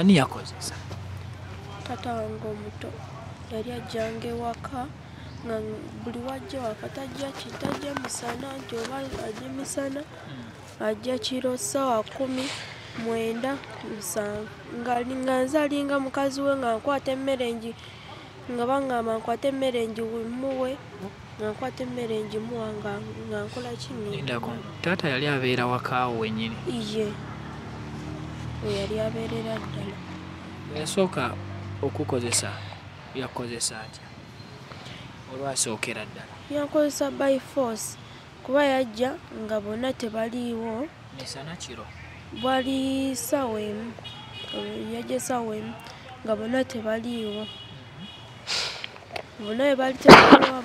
Ani yakozesa? Taata wange omuto yali ajjanga ewaka nga buli wajja waka tajja tajja misana nti oba ajja misana ajja kiro ssaawa 10, 9, 7 nga nze alinga mukazi we nga nkwata emmere nga bangamba nkwata emmere ngimuwe nga nkwata emmere ngimuwa nga nkola ki. Taata yali abeera wakaawo wennyini? Iye, we yali abeerera ddala. Yasooka okukozesa yakozesa atya? Olwasookera ddala yankozesa by force kuba yajja nga bonna tebaliiwo. Misana kiro? Bwali ssaawa 1, yajja ssaawa 1 nga bonna tebaliiwo. Bonna bwe baali tebaliiwo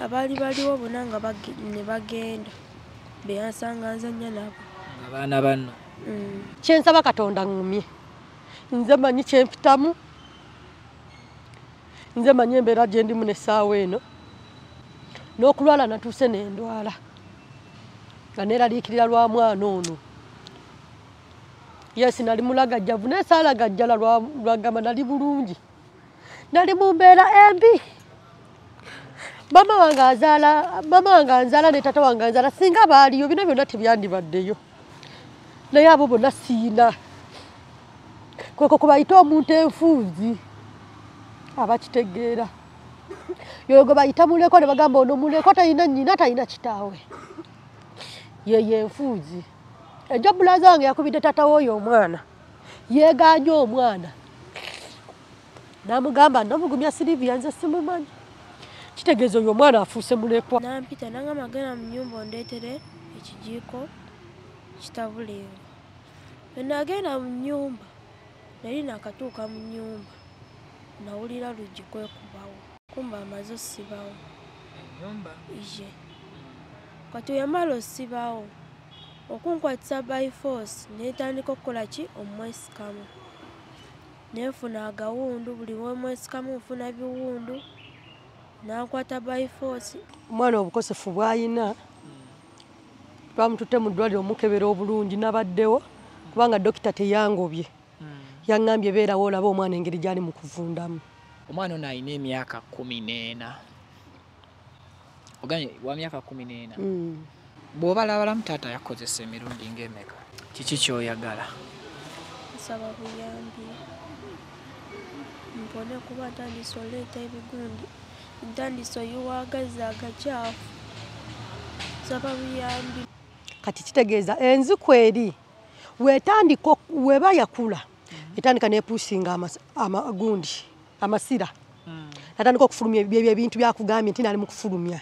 abaali baliwo bonna nga ne bagenda be yansanga nzannya nabo. Nga baana banno? Kyensaba Katonda ŋŋumye, nze manyi kyempitamu, nze manyi embeera gye ndimu n'essaawa eno. N'okulwala natuuse n'endwala nga neeraliikirira lwa mwana ono. Yesi nali mulagajjavu naye saalagajjala lwagamba nali bulungi, nali mu mbeera embi. Mama wange azaala, mama wange anzaala ne taata wange anzaala, singa baaliyo bino byonna tebyandibaddeyo. Naye abo bonna siina. Kweko kubayita omuntu enfuuzi abakitegeera. Yoyo gwe bayita mulekwa ne bagamba ono mulekwa talina nnyina talina kitaawe. Ye enfuuzi. Ejjo bbulaaza wange yakubidde taata w'oyo omwana, yeegaanye omwana n'amugamba namugumya Silivia nze simumanyi. Kitegeeza oyo omwana afuuse mulekwa. Nampita nangamba genda mu nnyumba ondeetere ekijiiko kitabula enva. Bwe nagenda mu nnyumba nali nakatuuka mu nnyumba nawulira luggi kwekubawo, kumbe amaze ossibawo. Ennyumba? Iye. Kati bwe yamala ossibawo okunkwatisa by force netandika okukola ki omwesikamu. Nenfuna agawundu, buli wemwesikamu nfuna biwundu, nankwata by force. Omwana obukosefu bw'ayina twamututte mu ddwaliro omukebera obulungi nabaddewo kubanga dokita teyangobye. Yaŋŋambye beerawo olabe omwana engeri gy'ali mu kuvundamu. Omwana ono alina emyaka 14. Ogambye wa myaka 14? Bw'obalabalamu taata yakozesa emirundi ng'emeka? Kiki ky'oyagala? Nsaba buyambi mpone kuba ntandise oleeta ebigundi, ntandise oyiwa agazzi agakyafu. Nsaba buyambi. Kati kitegeeza enziku eri wetandika weba yakula etandika nepusinga amagundi amasira natandika okufulumya ebyo ebintu byakugambye nti nali mu kufulumya.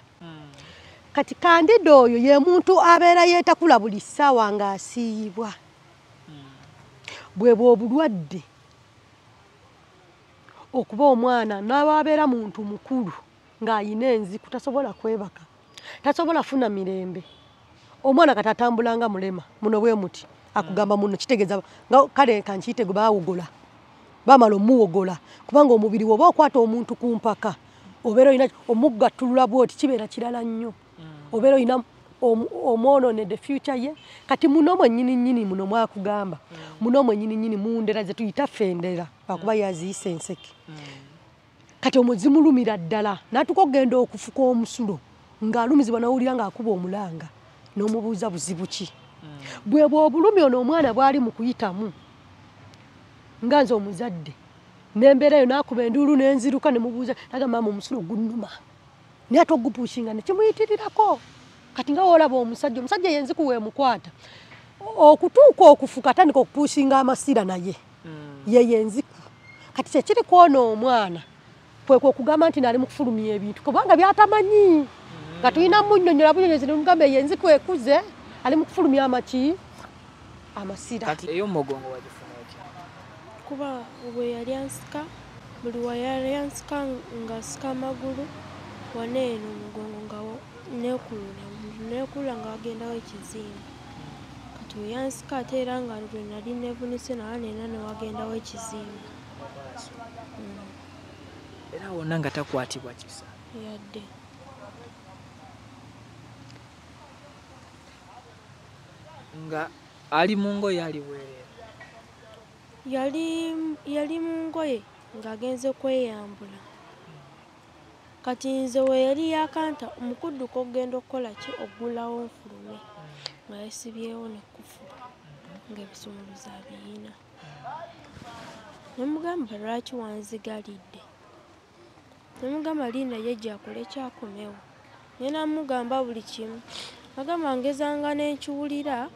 Kati kandida oyo ye muntu abeera yeetakula buli ssaawa ng'asiiyibwa. Bwe bw'obulwadde okuba omwana n'ababeera muntu mukulu ng'ayina enziku tasobola kwebaka, tasobola funa mirembe. Omwana kati atambula nga mulema muno bwe muti akugamba muno kitegeeza nga kale kankiyite gwe baawogola, bamala omuwogola kubanga omubiri woba okwata omuntu ku mpaka obeera olina omuggattulula bw'oti kibeera kirala nnyo. Obeera olina omwonoonedde future ye. Kati muno mwennyini nnyini muno mwakugamba muno mwennyini nnyini mu ndera ze tuyita ffe endera lwakuba yaziyisa enseke. Kati omwo zimulumira ddala n'atuuka okugenda okufuka omusulo ng'alumizibwa n'awulira ng'akuba omulanga n'omubuuza buzibu ki. Bwe bw'obulumi ono omwana bw'ali mu kuyitamu nga nze omuzadde n'embeera eyo n'akuba enduulu n'enziruka ne mubuuza n'agamba maama omusulo gunnuma naye ate ogupushinga ne kimuyitirirako. Kati nga w'olaba omusajja, omusajja yenziku weemukwata okutuuka okufuka atandika okupushinga amasira naye ye yenziku. Kati kyekiri kwona omwana kwekwo okugamba nti nali mu kufulumya ebintu kubanga byatamanyi nga tulina munnyonnyola bunnyonnyozi ne mugamba yenziku ekuze ali mu kufulumya amaki amasira. Kati ey'omugongo wagifuna otya? Kuba bwe yali ansika buli we yali ansika ng'asika amagulu wano eno omugongo nga neekulula nga wagendawo ekizimba. Kati we yansika ate era nga lwe nali neevunise naye nena ne wagendawo ekizimba. Era wonna nga takwatibwa kisa? Yadde. Nga ali mu ngoye ali bwereere? Yali mu ngoye ng'agenze kweyambula. Kati nze we yali yakanta omukudduka okugenda okukola ki oggulawo nfulume nga yasibyewo n'ekkufulu ng'ebisumuluzo abiyina. Ne mugamba lwaki wanzigalidde? Ne mugamba linda ye akole kyakomewo. Ne namugamba buli kimu. Agamba ngezanga n'enkiwulira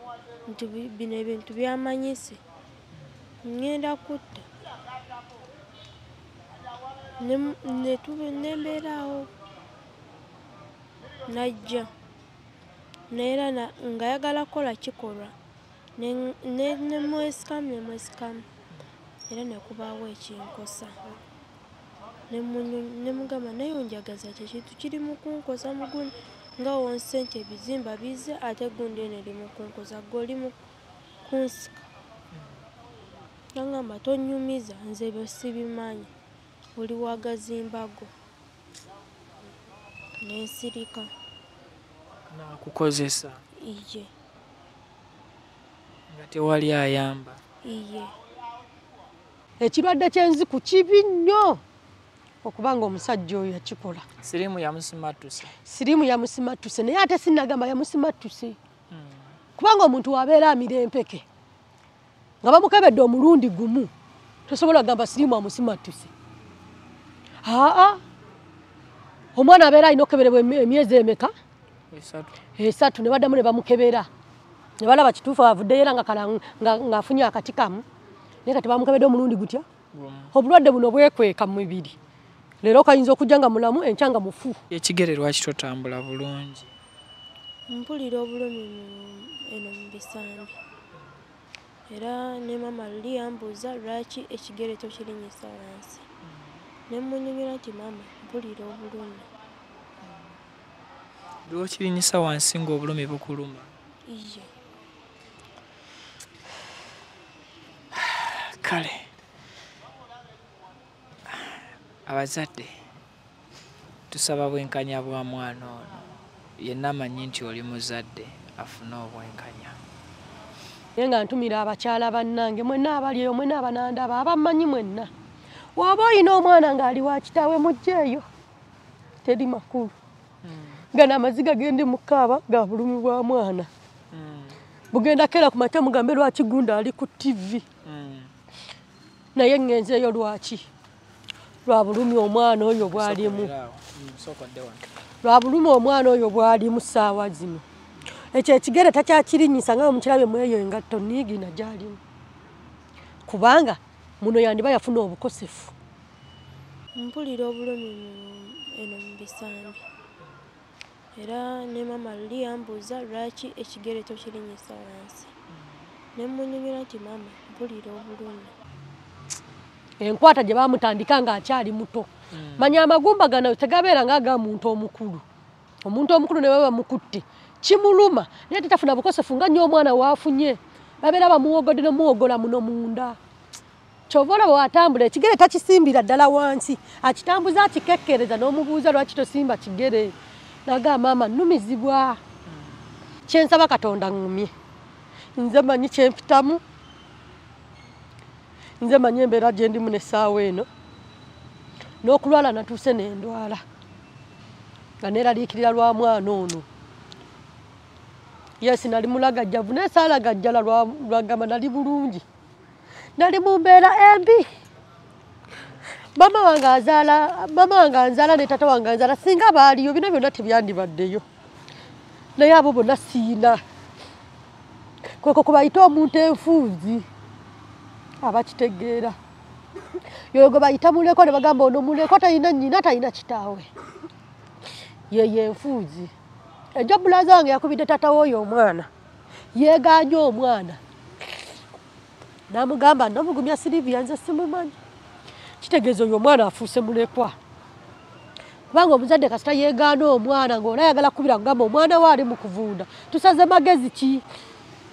nti bino ebintu byamanyise. Ngenda kutta. Nembeeraawo najja neera ng'ayagala kukola kikolwa nemwesikamu era nekubaawo ekinkosa. Nemugamba naye onjagaza ki ekintu kiri mu kunkosa mugundi nga wonse nti ebizimba bizze ate gundi eno eri mu kunkosa gwe oli mu kunsika. Yangamba tonyumiza nze ebyo sibimanyi. Oli wagazimbago. Nensirika. Nakukozesa. Iye. Nga tewali ayamba. Iye. Ekirwadde ky'enziku kibi nnyo okubanga omusajja oyo yakikola. Siriimu yamusimattuse. Siriimu yamusimattuse naye ate sinnagamba yamusimattuse. Kubanga omuntu wabeera amira empeke nga bamukebedde omulundi gumu tosobola kugamba siriimu amusimattuse. Aa, omwana abeera alina okukeberebwa emyezi emeka? Esatu ne baddamu ne bamukebera ne balaba kituufu avuddeyo era ng'afunye akati kamu naye kati bamukebedde omulundi gutya? Obulwadde buno bwekweka mu mibiri. Leero kayinza okujja nga mulamu enkya nga mufu. Ekigere lwaki totambula bulungi? Mpulira obulumi eno mu bisambi. Era ne maama luli yambuuza lwaki ekigere tokirinnyisa wansi. Ne mmunnyonnyola nti maama mpulira obulumi. Lw'okirinyisa wansi ng'obulumi bukuluma? Iye. Kale abazadde tusaba bwenkanya bwa mwana ono. Yenna amanyi nti oli muzadde afune obwenkanya. Naye nga ntumira abakyala bannange mwenna abali eyo mwenna abanandaba abammanyi mwenna. W'oba oyina omwana ng'ali wa kitaawe muggyeeyo teri makulu. Gano amaziga gendi mu kaaba ga bulumi bwa mwana. Bugenda keera ku makya mugambe lwaki gundi ali ku TV. Naye ngenzeeyo lwaki? Lwa bulumi omwana oyo bw'alimu. Lwa bulumi omwana oyo bw'alimu ssaawa zino. Ekyo ekigere takyakirinyisa nga mukirabe mu eyo engatto niigina gy'alimu. Kubanga muno yandiba yafuna obukosefu. Mpulira obulumi eno mu bisambi. Era ne maama luli yambuuza lwaki ekigere tokirinnyisa wansi. Ne mmunnyonnyola nti maama mpulira obulumi. Enkwata gye baamutandika ng'akyali muto. Manya amagumba gano tegabeera ng'aga muntu omukulu. Omuntu omukulu ne baba mukutte kimuluma naye tetafuna bukosefu nga nnyo omwana waafunye. Babeera bamuwogodde n'omuwogola muno munda. Ky'ova olaba bw'atambula ekigere takisimbira ddala wansi, akitambuza akikekkereza n'omubuuza lwaki tosimba kigere. N'agamba maama nnumizibwa. Kye nsaba Katonda ŋŋumye. Nze mmanyi kye mpitamu. Nze mmanyi embeera gye ndimu n'essaawa eno. N'okulwala natuuse ne ndwala. Nga neeraliikirira lwa mwana ono. Yes, nali mulagajjavu naye saalagajjala lwagamba nali bulungi. Nali mu mbeera embi. Maama wange azaala, maama wange anzaala ne taata wange anzaala singa baaliyo bino byonna tebyandibaddeyo. Naye abo bonna siina. Kweko kubayita omuntu enfuuzi abakitegeera. Yoyo gwe bayita mulekwa ne bagamba ono mulekwa talina nnyina talina kitaawe. Ye enfuuzi. Ejjo bbulaaza wange yakubidde taata w'oyo omwana. Yeegaanye omwana. N'amugamba n'omugumya Silivia nze simumanyi. Kitegeeza oyo omwana afuuse mulekwa. Kubanga omuzadde kasita yeegaana omwana ng'ola ayagala kukubira kugamba omwana we ali mu kuvunda. Tusaze magezi ki?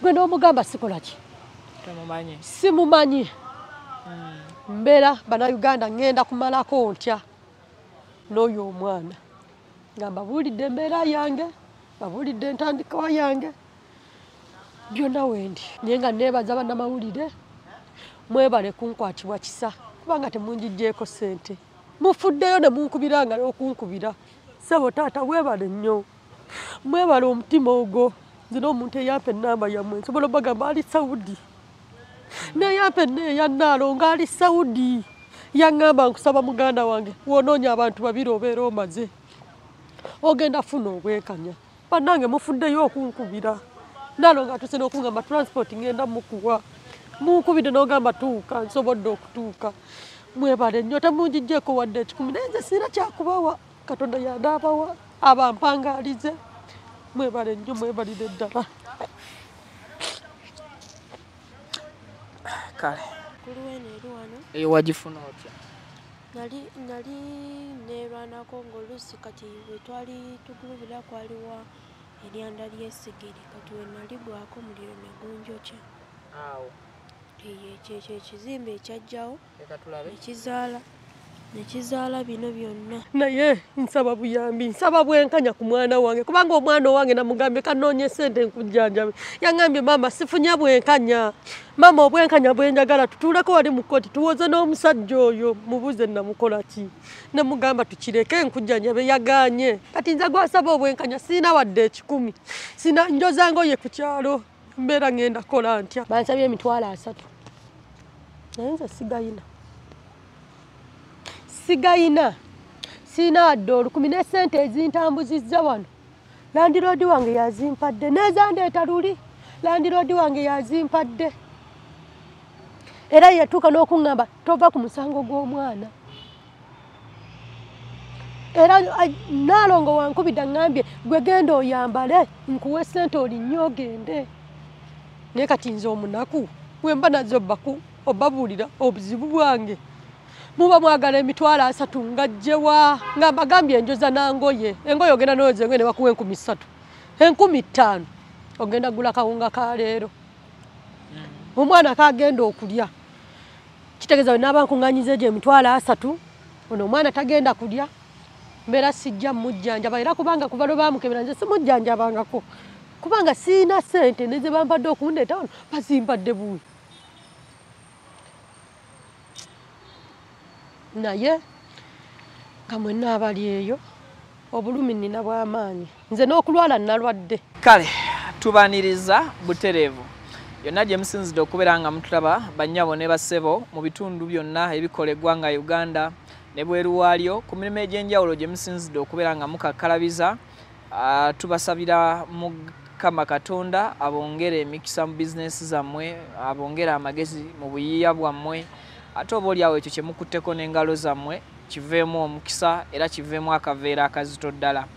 Gwe n'omugamba sikola ki? Tomumanyi. Simumanyi. Mbeera Bannayuganda ŋŋenda kumalako ntya n'oyo omwana. Nga mbabuulidde embeera yange, mbabuulidde entandikwa yange, byonna wendi. Naye nga neebaza bannamawulire Mwebale kunkwatibwa kisa kubanga temunjijjeeko ssente. Mufuddeyo ne munkubira nga n'okunkubira. Ssebo taata weebale nnyo. Mwebale omutima ogwo. Nze n'omuntu eyampa ennamba yammwe nsobola obbagamba ali Saudi. Neyampa eya Nnaalongo ali Saudi. Yaŋŋamba nkusaba muganda wange wonoonya abantu babiri obeera omaze. Ogenda funa obwenkanya. Bannange mufuddeyo okunkubira. Nnaalongo atuuse n'okungamba transport ngenda mukuwa. Munkubidde n'ogamba tuuka nsobodde okutuuka. Mwebale nnyo temunjijjeeko wadde 10 naye nze sirina kyakubawa. Katonda y'anaabawa abampangaalize. Mwebale nnyo mwebalire ddala. Kale. Kuluweno eri wano. Eyo wagifuna otya? Nali neerwanako ng'oluusi kati bwe twali tugulubira kwaliwa eryanda ly'essigiri kati we naligwako omuliro ne gunjokya. Awo. Ekyo ekizimbe ekyajjawo Leka tulabe. ne kizaala bino byonna. Naye nsaba buyambi, nsaba bwenkanya ku mwana wange kubanga omwana owange namugambye kanoonye ssente nkujjanjabe. Yaŋŋambye maama sifunye bwenkanya. Maama obwenkanya bwe njagala tutuuleko wali mu kkooti tuwoze n'omusajja oyo mubuuze namukola ki. Ne mugamba tukireke nkujjanjabe yagaanye. Kati nze gwasaba obwenkanya sirina wadde 10. Sina njoza ngoye ku kyalo mbeera ŋŋenda kukola ntya. Bansabye 30,000. Naye nze sigayina. Sigayina. Sirina wadde 10 ne ssente ezintambuzizza wano. Landiroodi wange yazimpadde n'ezandeeta luli. Landiroodi wange yazimpadde. Era yatuuka n'okuŋŋamba tova ku musango gw'omwana. Era Nnaalongo wankubidde aŋŋambye gwe genda oyambale nkuwe ssente olinnye ogende. Naye kati nze omunaku bwe mba nazo obabuulira obuzibu bwange. Muba mwagala 30,000 ngajjewa nga mbagambye enjoza nangoye. Engoye ogenda n'oyoza engoye ne bakuwa 3,000. 5,000 ogenda gula kawunga ka leero. Omwana kagenda okulya. Kitegeeza bwe naaba nkuŋŋaanyiza egyo 30,000 ono omwana tagenda kulya. Mbeera sijja mmujjanjaba era kubanga kuva lwe baamukebera nze simujjanjabangako. Kubanga sirina ssente ne ze bampadde okundeeta wano bazimpadde buwi. Naye nga mwenna abali eyo obulumi nnina bw'amaanyi. Nze n'okulwala nalwadde. Kale tubaniriza butereevu. Yonna gye musinzidde okubeera nga mutulaba bannyabo ne bassebo mu bitundu byonna ebikola eggwanga Uganda ne bweru waalyo ku mirimu egy'enjawulo gye musinzidde okubeera nga mukakkalabiza. Tubasabira Mukama Katonda abongere emikisa mu bizinensi zammwe, abongere amagezi mu buyiiya bwammwe, ate oba oliawo ekyo kye mukutteko n'engalo zammwe kiveemu omukisa era kiveemu akaveera akazito ddala.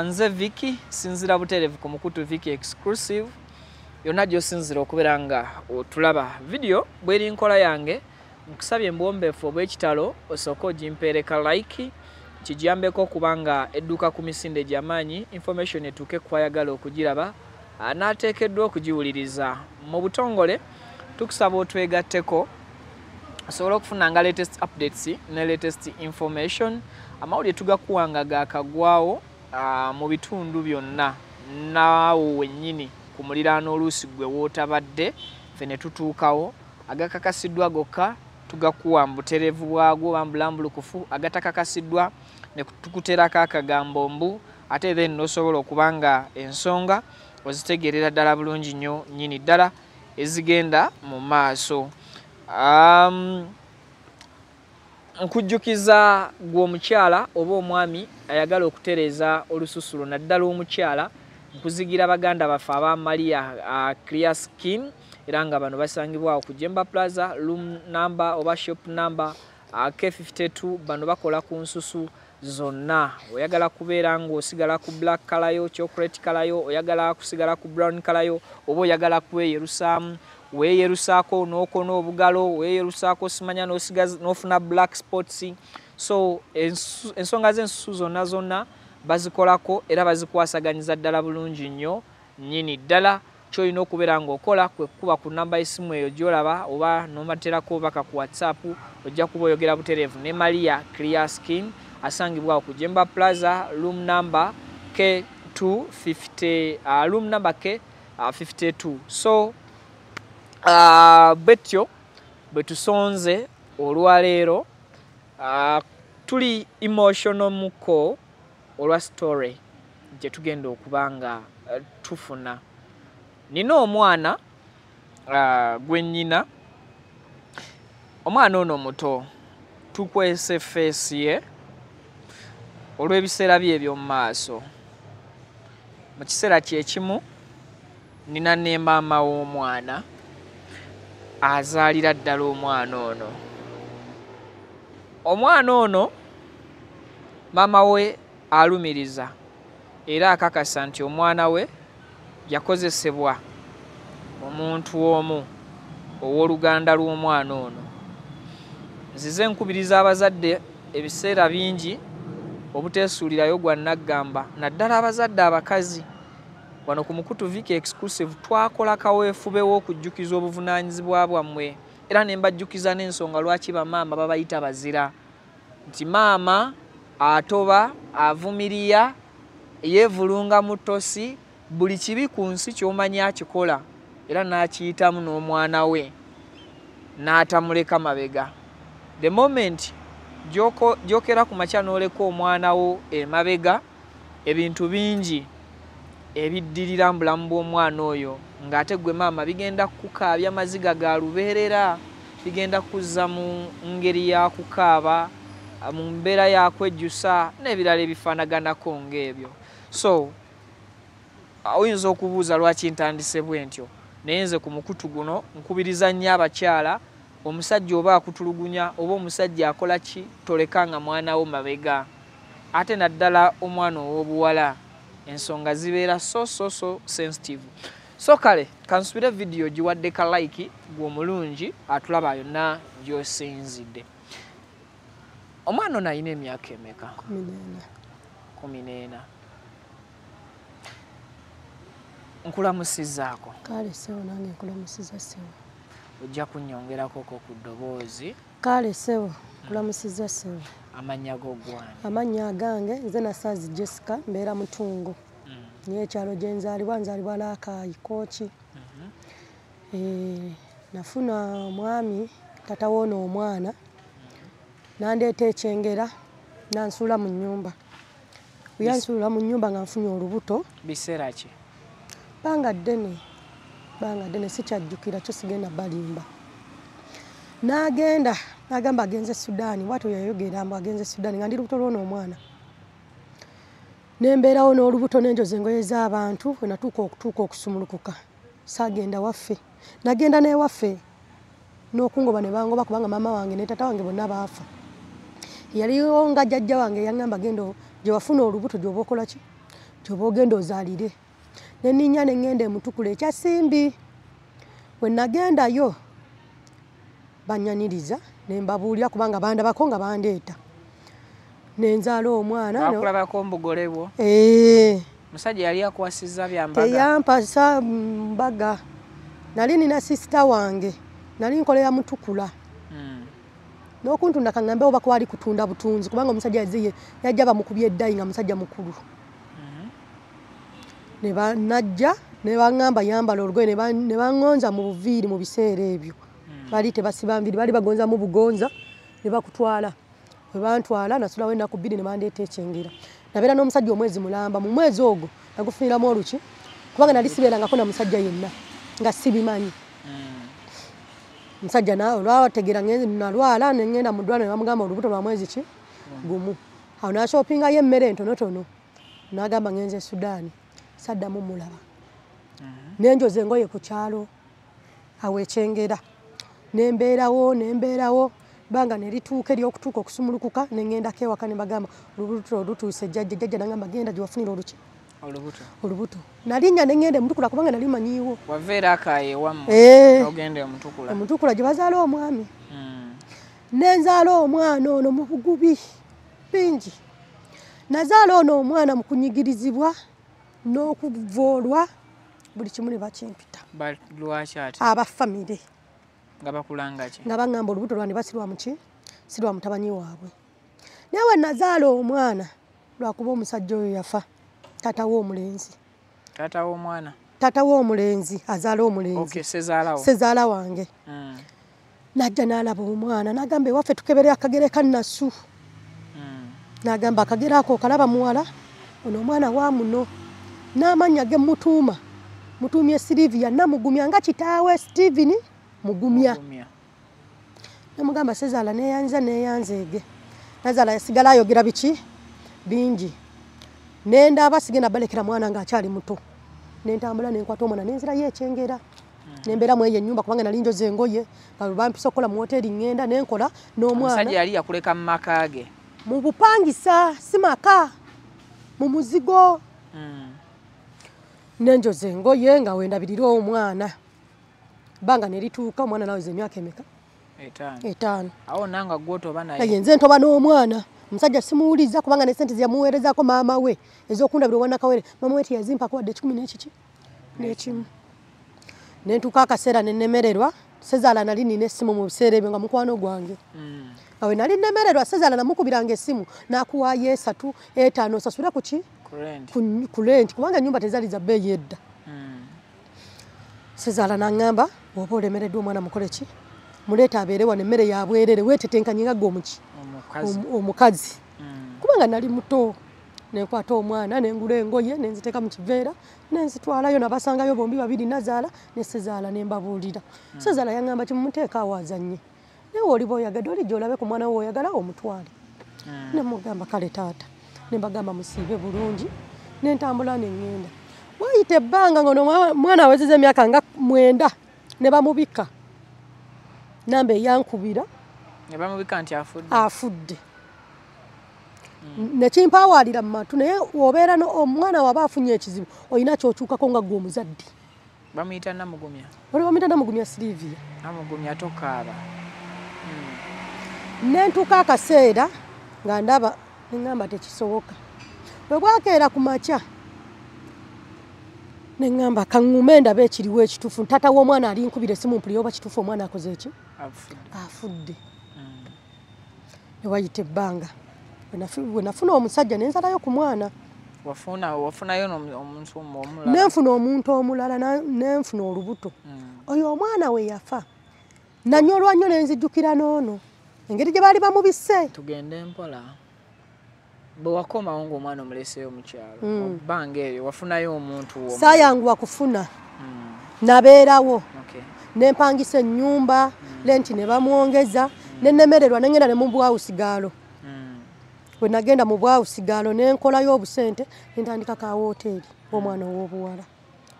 Nze Vicky sinzira butereevu ku mukutu Vicky Exclusive. Yonna gy'osinzira okubeera nga otulaba. Vidiyo bw'eri nkola yange, nkusabye embwombeefu obw'ekitalo osooke ogimpeereka like kigiyambeko okuba nga edduka ku misinde gy'amaanyi, information etuuke ku ayagala okugiraba n'ateekeddwa okugiwuliriza. Mu butongole tukusaba otwegatteko osobola okufunanga latest updates ne latest information. Amawulire tugakuwanga gaakagwawo mu bitundu byonna naawe wennyini ku muliraano oluusi gwe wootabadde ffe ne tutuukawo. Agakakasiddwa gokka tugakuwa mu butereevu bwagwo oba mu bulambulukufu, agatakakasiddwa ne tukuteerako akagambo mbu ate then n'osobola okuba nga ensonga ozitegeerera ddala bulungi nnyo nnyini ddala ezigenda mu maaso. Nkujjukiza gwe omukyala oba omwami ayagala okutereeza olususu lwo naddala omukyala, nkuzigira baganda baffe aba Maria Clear Skin era nga bano basangibwa ku Jemba Plaza room number oba shop number K52. Bano bakola ku nsusu zonna. Oyagala kubeera ng'osigala ku black color yo, chocolate color yo, oyagala kusigala ku brown color yo, oba oyagala kweyerusaamu, weeyerusaako n'okona obugalo, weeyerusaako simanya n'ofuna black spots. So ensonga z'ensusu zonna zonna bazikolako era bazikwasaganyiza ddala bulungi nnyo nnyini ddala. Ky'olina okubeera ng'okola kwe kukuba ku namba y'essimu eyo gy'olaba oba n'omaterako obubaka ku WhatsApp, ojja kuba oyogera butereevu ne Maria Clear Skin asangibwa ku Jemba Plaza room number K250, room number K52. So betyo Bwe tusonze olwaleero, tuli emotional muko olwa story gye tugenda okuba nga tufuna. Nina omwana gwe nnyina, omwana ono muto, tukwese feesi ye olw'ebiseera bye eby'omu maaso. Mu kiseera kye kimu nina ne maama w'omwana azaalira ddala omwana ono. Omwana ono maama we alumiriza era akakasa nti omwana we yakozesebwa omuntu omu ow'oluganda lw'omwana ono. Nzize nkubiriza abazadde ebiseera bingi obuteesuulirayo gwa nnaggamba, naddala abazadde abakazi. Wano ku mukutu Vicky Exclusive twakola kaweefube w'okujjukiza obuvunaanyizibwa bwammwe, era ne mbajjukiza n'ensonga lwaki bamaama babayita bazira, nti maama atoba, avumiria, yeevulunga mu ttosi, buli kibi ku nsi ky'omanyi akikola era n'akiyitamu n'omwana we n'atamuleka mabega. The moment gy'okera ku makya n'oleka omwana wo emabega, ebintu bingi ebiddirira mu bulamu bw'omwana oyo ng'ate gwe maama bigenda kukaabya maziga ga lubeerera, bigenda kuzza mu ngeri ya kukaaba, mu mbeera ya kwejjusa n'ebirala ebifaanaganako ng'ebyo. So oyinza okubuuza lwaki ntandise bwe ntyo, naye nze ku mukutu guno nkubiriza nnyo abakyala, omusajja oba akutulugunya oba omusajja akola ki, tolekanga mwana wo mabega, ate naddala omwana ow'obuwala. Ensonga zibeera so so so sensitive. So kale kansubire vidiyo giwadde ka like gwe omulungi atulaba yonna gy'osinzidde. Omwana ono alina emyaka emeka? 14. Nkulamusizzaako. Kale ssebo, nange nkulamusizza ssebo. Ojja kunnyongerako ko ku ddoboozi. Kale ssebo, nkulamusizza ssebo. Amannya go gwani? Amannya agange nze Nasazi Jessica, mbeera Mutungo. Naye ekyalo gye nzaalibwa, nzaalibwa Laakaayi, Kooki. Nafuna omwami, taata w'ono omwana, n'andeeta ekyengera, n'ansuula mu nnyumba. Bwe yansuula mu nnyumba nga nfunye olubuto. Biseera ki? Bbanga ddene, sikyajjukira kyo, sigenda balimba. N'agenda, n'agamba agenze Sudaani, bw'atyo yayogera mbu agenze Sudaani nga ndi lubuto lw'ono omwana. Ne mbeerawo n'olubuto ne njoza engoye z'abantu, bwe natuuka okutuuka okusumulukuka, saagenda waffe. Nagenda n'ewaffe n'okungoba ne bangoba kubanga maama wange ne taata wange bonna baafa. Yaliwo nga jjajja wange yaŋŋamba genda gye wafuna olubuto gy'oba okola ki? Gy'oba ogenda ozaalire. Ne nninnya ne ŋŋenda e Mutukula ekya Simbi. Bwe nagendayo bannyaniriza ne mbabuulira kubanga bandabako nga bandeeta. Ne nzaala omwana. Bakulabako mbugole bwo? Musajja yali akwasizza bya mbaga? Teyampasa mbaga. Nali nina sisita wange, nali nkolera Mutukula. N'okuntunda kaŋŋambe oba kwali kutunda butunzi kubanga omusajja yazze yajja bamukubye eddayi nga musajja mukulu. Ne najja ne baŋŋamba yambala olugoye, ne baŋŋonza mu buviiri mu biseera ebyo. Bali tebasiba nviiri, bali bagonza mu bugonza ne bakutwala. Bwe bantwala nasulawo ennaku 2 ne bandeeta ekyengera. Nabeera n'omusajja omwezi mulamba, mu mwezi ogwo nagufuniramu oluki kubanga nali sibeerangako na musajja yenna nga sibimanyi. Musajja olwabategeera nalwala ne ŋŋenda mu ddwaliro ne bamugamba olubuto lwa mwezi ki? Gumu. Awo n'ashoppingayo emmere entonotono n'agamba ŋŋenze Sudaani, saddamu mulaba. Ne njoza engoye ku kyalo awo ekyengera. Ne mbeerawo banga ne lituuka ery'okutuuka okusumulukuka ne ŋŋendako ewaka ne bagamba olubuto lutuuse jjajja. Jjajja n'angamba genda gye wafunira oluki? Olubuto. Nalinnya ne ŋŋenda e Mutukula kubanga nali manyiiwo. Wava era Akaayi ewammwe n'ogenda e Mutukula? E Mutukula gye bazaala omwami. Ne nzaala omwana ono mu bugubi bingi. Nazaala ono omwana mu kunyigirizibwa n'okuvoolwa buli kimu ne bakimpita. Lwaki ate? Aba famire. Nga bakulanga ki? Nga baŋŋamba olubuto lwandiba si lwa muki? Si lwa mutabanyi waabwe. Naye we nazaala omwana lwakuba omusajja oyo yafa, taata w'omulenzi. Taata w'omwana? Taata w'omulenzi azaala omulenzi. Okay, ssezaala wo. Ssezaala wange. Najja n'alaba omwana n'agamba ewaffe tukebere akagere ka Nasu. N'agamba akagere ako okalaba muwala, ono omwana wa muno. N'amannya ge mutuuma, mutuumye Silivia Namugumya nga kitaawe Steven Mugumya. Namugamba sezaala neeyanza neeyanzeege. Nazaala yasigala ayogera biki bingi. Nendaba sigenda balekera mwana ng'akyali muto. Nentambula nenkwata omwana nenzirayo ekyengera. Nembeera mu eyo ennyumba kubanga nali njoza engoye nga bwe bampisa okukola mu woteeri ŋŋenda nenkola n'omwana. Omusajja yali yakuleka mu maka ge. Mu bupangisa si maka, mu muzigo. Nenjoza engoye nga wendabirira omwana. Bbanga ne lituuka omwana naweza emyaka emeka? 5. Awo nanga gw'otoba naye. Naye nze ntoba n'omwana. Omusajja simuwuliza kubanga ne ssente ze yamuweerezaako maama we ez'okundabira obwannakawere, maama we teyazimpako wadde 10 n'ekiki n'ekimu. Ne ntuuka akaseera ne nnemererwa, sezaala nali nina essimu mu biseera ebyo nga mukwano gwange. Nga we nali nnemererwa sezaala namukubiranga essimu n'akuwaayo 3, 5 osasule ku ki? Ku rent kubanga ennyumba tezaali za bbeeyi edda. Sezaala n'aŋŋamba bw'oba olemereddwa omwana mukole ki? Muleete abeere wano emmere ya bwerere weetetenkanye nga ggwe omuki? Omukazi. Kubanga nali muto. Nenkwata omwana nengula engoye nenziteeka mu kiveera nenzitwalayo nabasangayo bombi babiri nazaala ne sezaala ne mbabuulira. Sezaala yaŋŋamba kimumuteeka awo azannye. Naye oliba oyagadde olijja olabe ku mwana wo oyagala omutwale. Ne mugamba kale taata. Ne mbagamba musiibe bulungi ne ntambula ne ŋŋenda. Waayita ebbanga ng'ono mwana awezezza emyaka nga 9 ne bamubikka. Namba eyankubira. Ne bamubikka nti afudde. Afudde. Nekimpaawalira mu matu naye obeera omwana waba afunye ekizibu olina ky'okyukako nga ggwe omuzadde. Bamuyita Namugumya. Wali bamuyita Namugumya Silivia. Namugumya tokaaba. Ne ntuuka akaseera nga ndaba ne ŋŋamba tekisoboka. Bwe bwakeera ku makya ne ŋŋamba kaŋŋume ndabe ekiriwo ekituufu. Taata w'omwana alinkubira essimu mpulire oba kituufu omwana akoze eki? Afudde. Ne wayita ebbanga. Bwe nafuna omusajja ne nzalayo ku mwana. Wafunayo omuntu omulala? Ne nfuna omuntu omulala ne nfuna olubuto. Oyo omwana we yafa. Nanyolwa nnyo ne nzijjukira n'ono. Engeri gye baali bamubisse. Tugende mpola. Bwe wakomawo ng'omwana omuleseeyo mu kyalo, ebbanga eryo wafunayo omuntu omulala? Saayanguwa kufuna. Nabeerawo. Ne mpangisa ennyumba, lenti ne bamwongeza, ne nnemererwa ne ŋŋenda ne mu bwawusigaalo. Bwe nagenda mu bwawusigaalo ne nkolayo obusente ne ntandika ka woteeri omwana ow'obuwala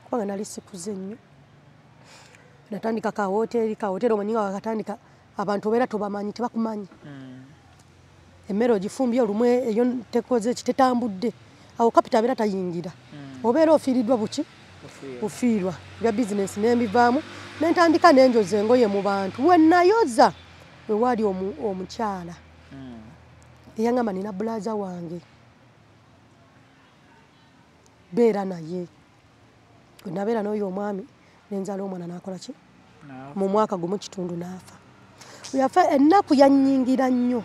kubanga nali sikuze nnyo. Natandika ka woteeri omanyi nga wakatandika abantu obeera tobamanyi tebakumanyi. Emmere ogifumbye olumu eyo tekoze ki tetambudde awo kapita abeera tayingira. Obeera ofiiriddwa buki? Ofiirwa. Bya bizinensi ne mbivaamu ne ntandika ne njoza engoye mu bantu. We nayoza we waali omukyala. Eyaŋŋamba nina bulaaza wange beera naye. Bwe nabeera n'oyo omwami ne nzaala omwana n'akola ki? Mu mwaka 1.5 n'afa. Bwe yafa ennaku yannyingira nnyo.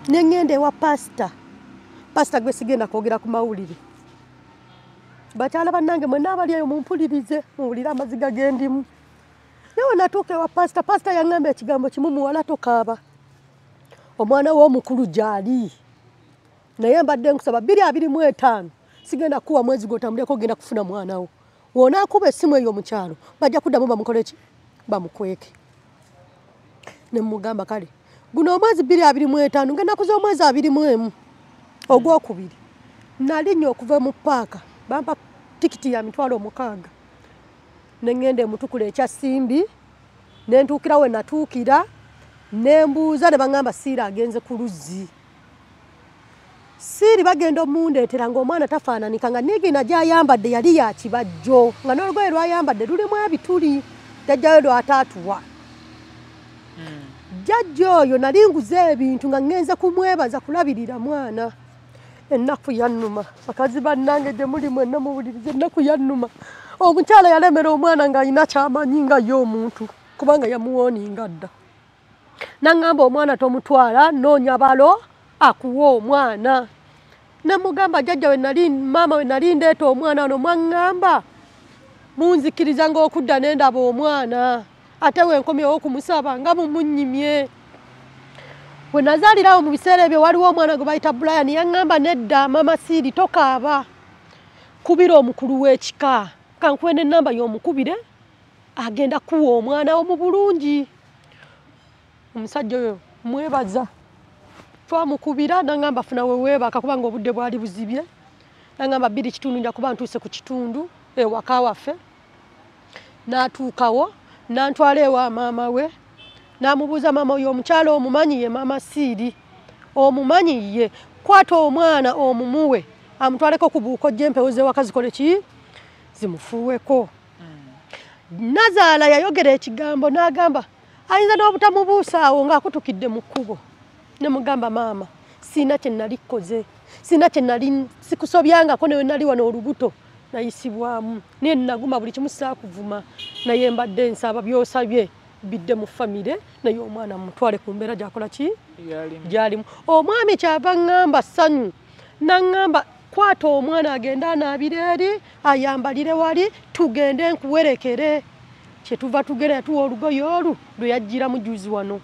Ne ŋŋenda ewa pasita. Pasita gwe sigenda kwogera ku mawulire. Bakyala bannange mwenna abali eyo mumpulirize, muwulire amaziga ge ndimu. Naye we natuuka ewa pasita, pasita yaŋŋamba ekigambo kimu, muwala tokaaba. Omwana w'omukulu gy'ali. Naye mbadde nkusaba 2025 sigenda kuwa mwezi gw'otambuleko ogenda kufuna mwana wo. W'onaakuba essimu eyo mu kyalo bajja kuddamu bamukole ki? Bamukweke. Ne mmugamba kale guno omwezi 2025 ng'ennaku z'omwezi 21 ogwokubiri nalinnya okuva mu ppaaka bampa tikiti ya 60,000 ne ŋŋenda e Mutukula ekya Simbi ne ntuukira we natuukira ne mbuuza ne baŋŋamba Siiri agenze ku luzzi. Siiri bagenda omundeetera ng'omwana tafaananika nga nigina gy'ayambadde yali ya kibajjo nga n'olugoye lw'ayambadde lulimu ebituli jjajjawe lw'ataatuwa. Jjajja oyo nali nguze ebintu nga ŋŋenze kumwebaza kulabirira mwana. Ennaku yannuma. Bakazi bannange gye muli mwenna muwulirize, ennaku yannuma. Omukyala yalemera omwana ng'alina ky'amanyi nga ye omuntu kubanga yamuwooninga dda. N'aŋŋamba omwana tomutwala, noonya balo akuwa omwana. Ne mugamba jjajja we nali, maama we nali ndeeta omwana ono mwaŋŋamba munzikiriza ng'okudda ne ndaba omwana. Ate wenkomyewo okumusaba nga mumunyimye. We nazaalirawo mu biseera ebyo waliwo omwana gwe bayita Brian, yaŋŋamba nedda mama Siiri tokaaba, kubira omukulu w'ekika, kankuwe n'ennamba y'omukubire agenda kuwa omwana wo mu bulungi. Omusajja oyo mwebaza, twamukubira n'aŋŋamba funa we weebaka kubanga obudde bwali buzibye, n'aŋŋamba 2:15 nja kuba ntuuse ku kitundu ewaka waffe. N'atuukawo n'antwala ewa maama we, n'amubuuza maama oyo omukyala omumanyi ye mama Siiri, omumanyi ye, kwata omwana omumuwe amutwaleko ku buuko gy'empewo z'ewaka zikole ki, zimufuuweko. Nazaala yayogera ekigambo n'agamba ayinza n'obutamubuusa awo ng'akutukidde mu kkubo. Ne mugamba maama siina kye nali kkoze, siina kye nali sikusobyangako, ne nali wano olubuto nayisibwamu, naye naguma buli kimu saakuvuma, naye mbadde nsaba by'osabye bidde mu famire, naye omwana mutwale ku mbeera gy'akola ki gy'alimu. Omwami kyava ŋŋamba ssanyu, n'aŋŋamba kwata omwana agende anaabire eri, ayambalire wali, tugende nkuwerekere. Kyetuva tugenda yatuwa olugoye olwo lwe yaggyiramu juzi wano.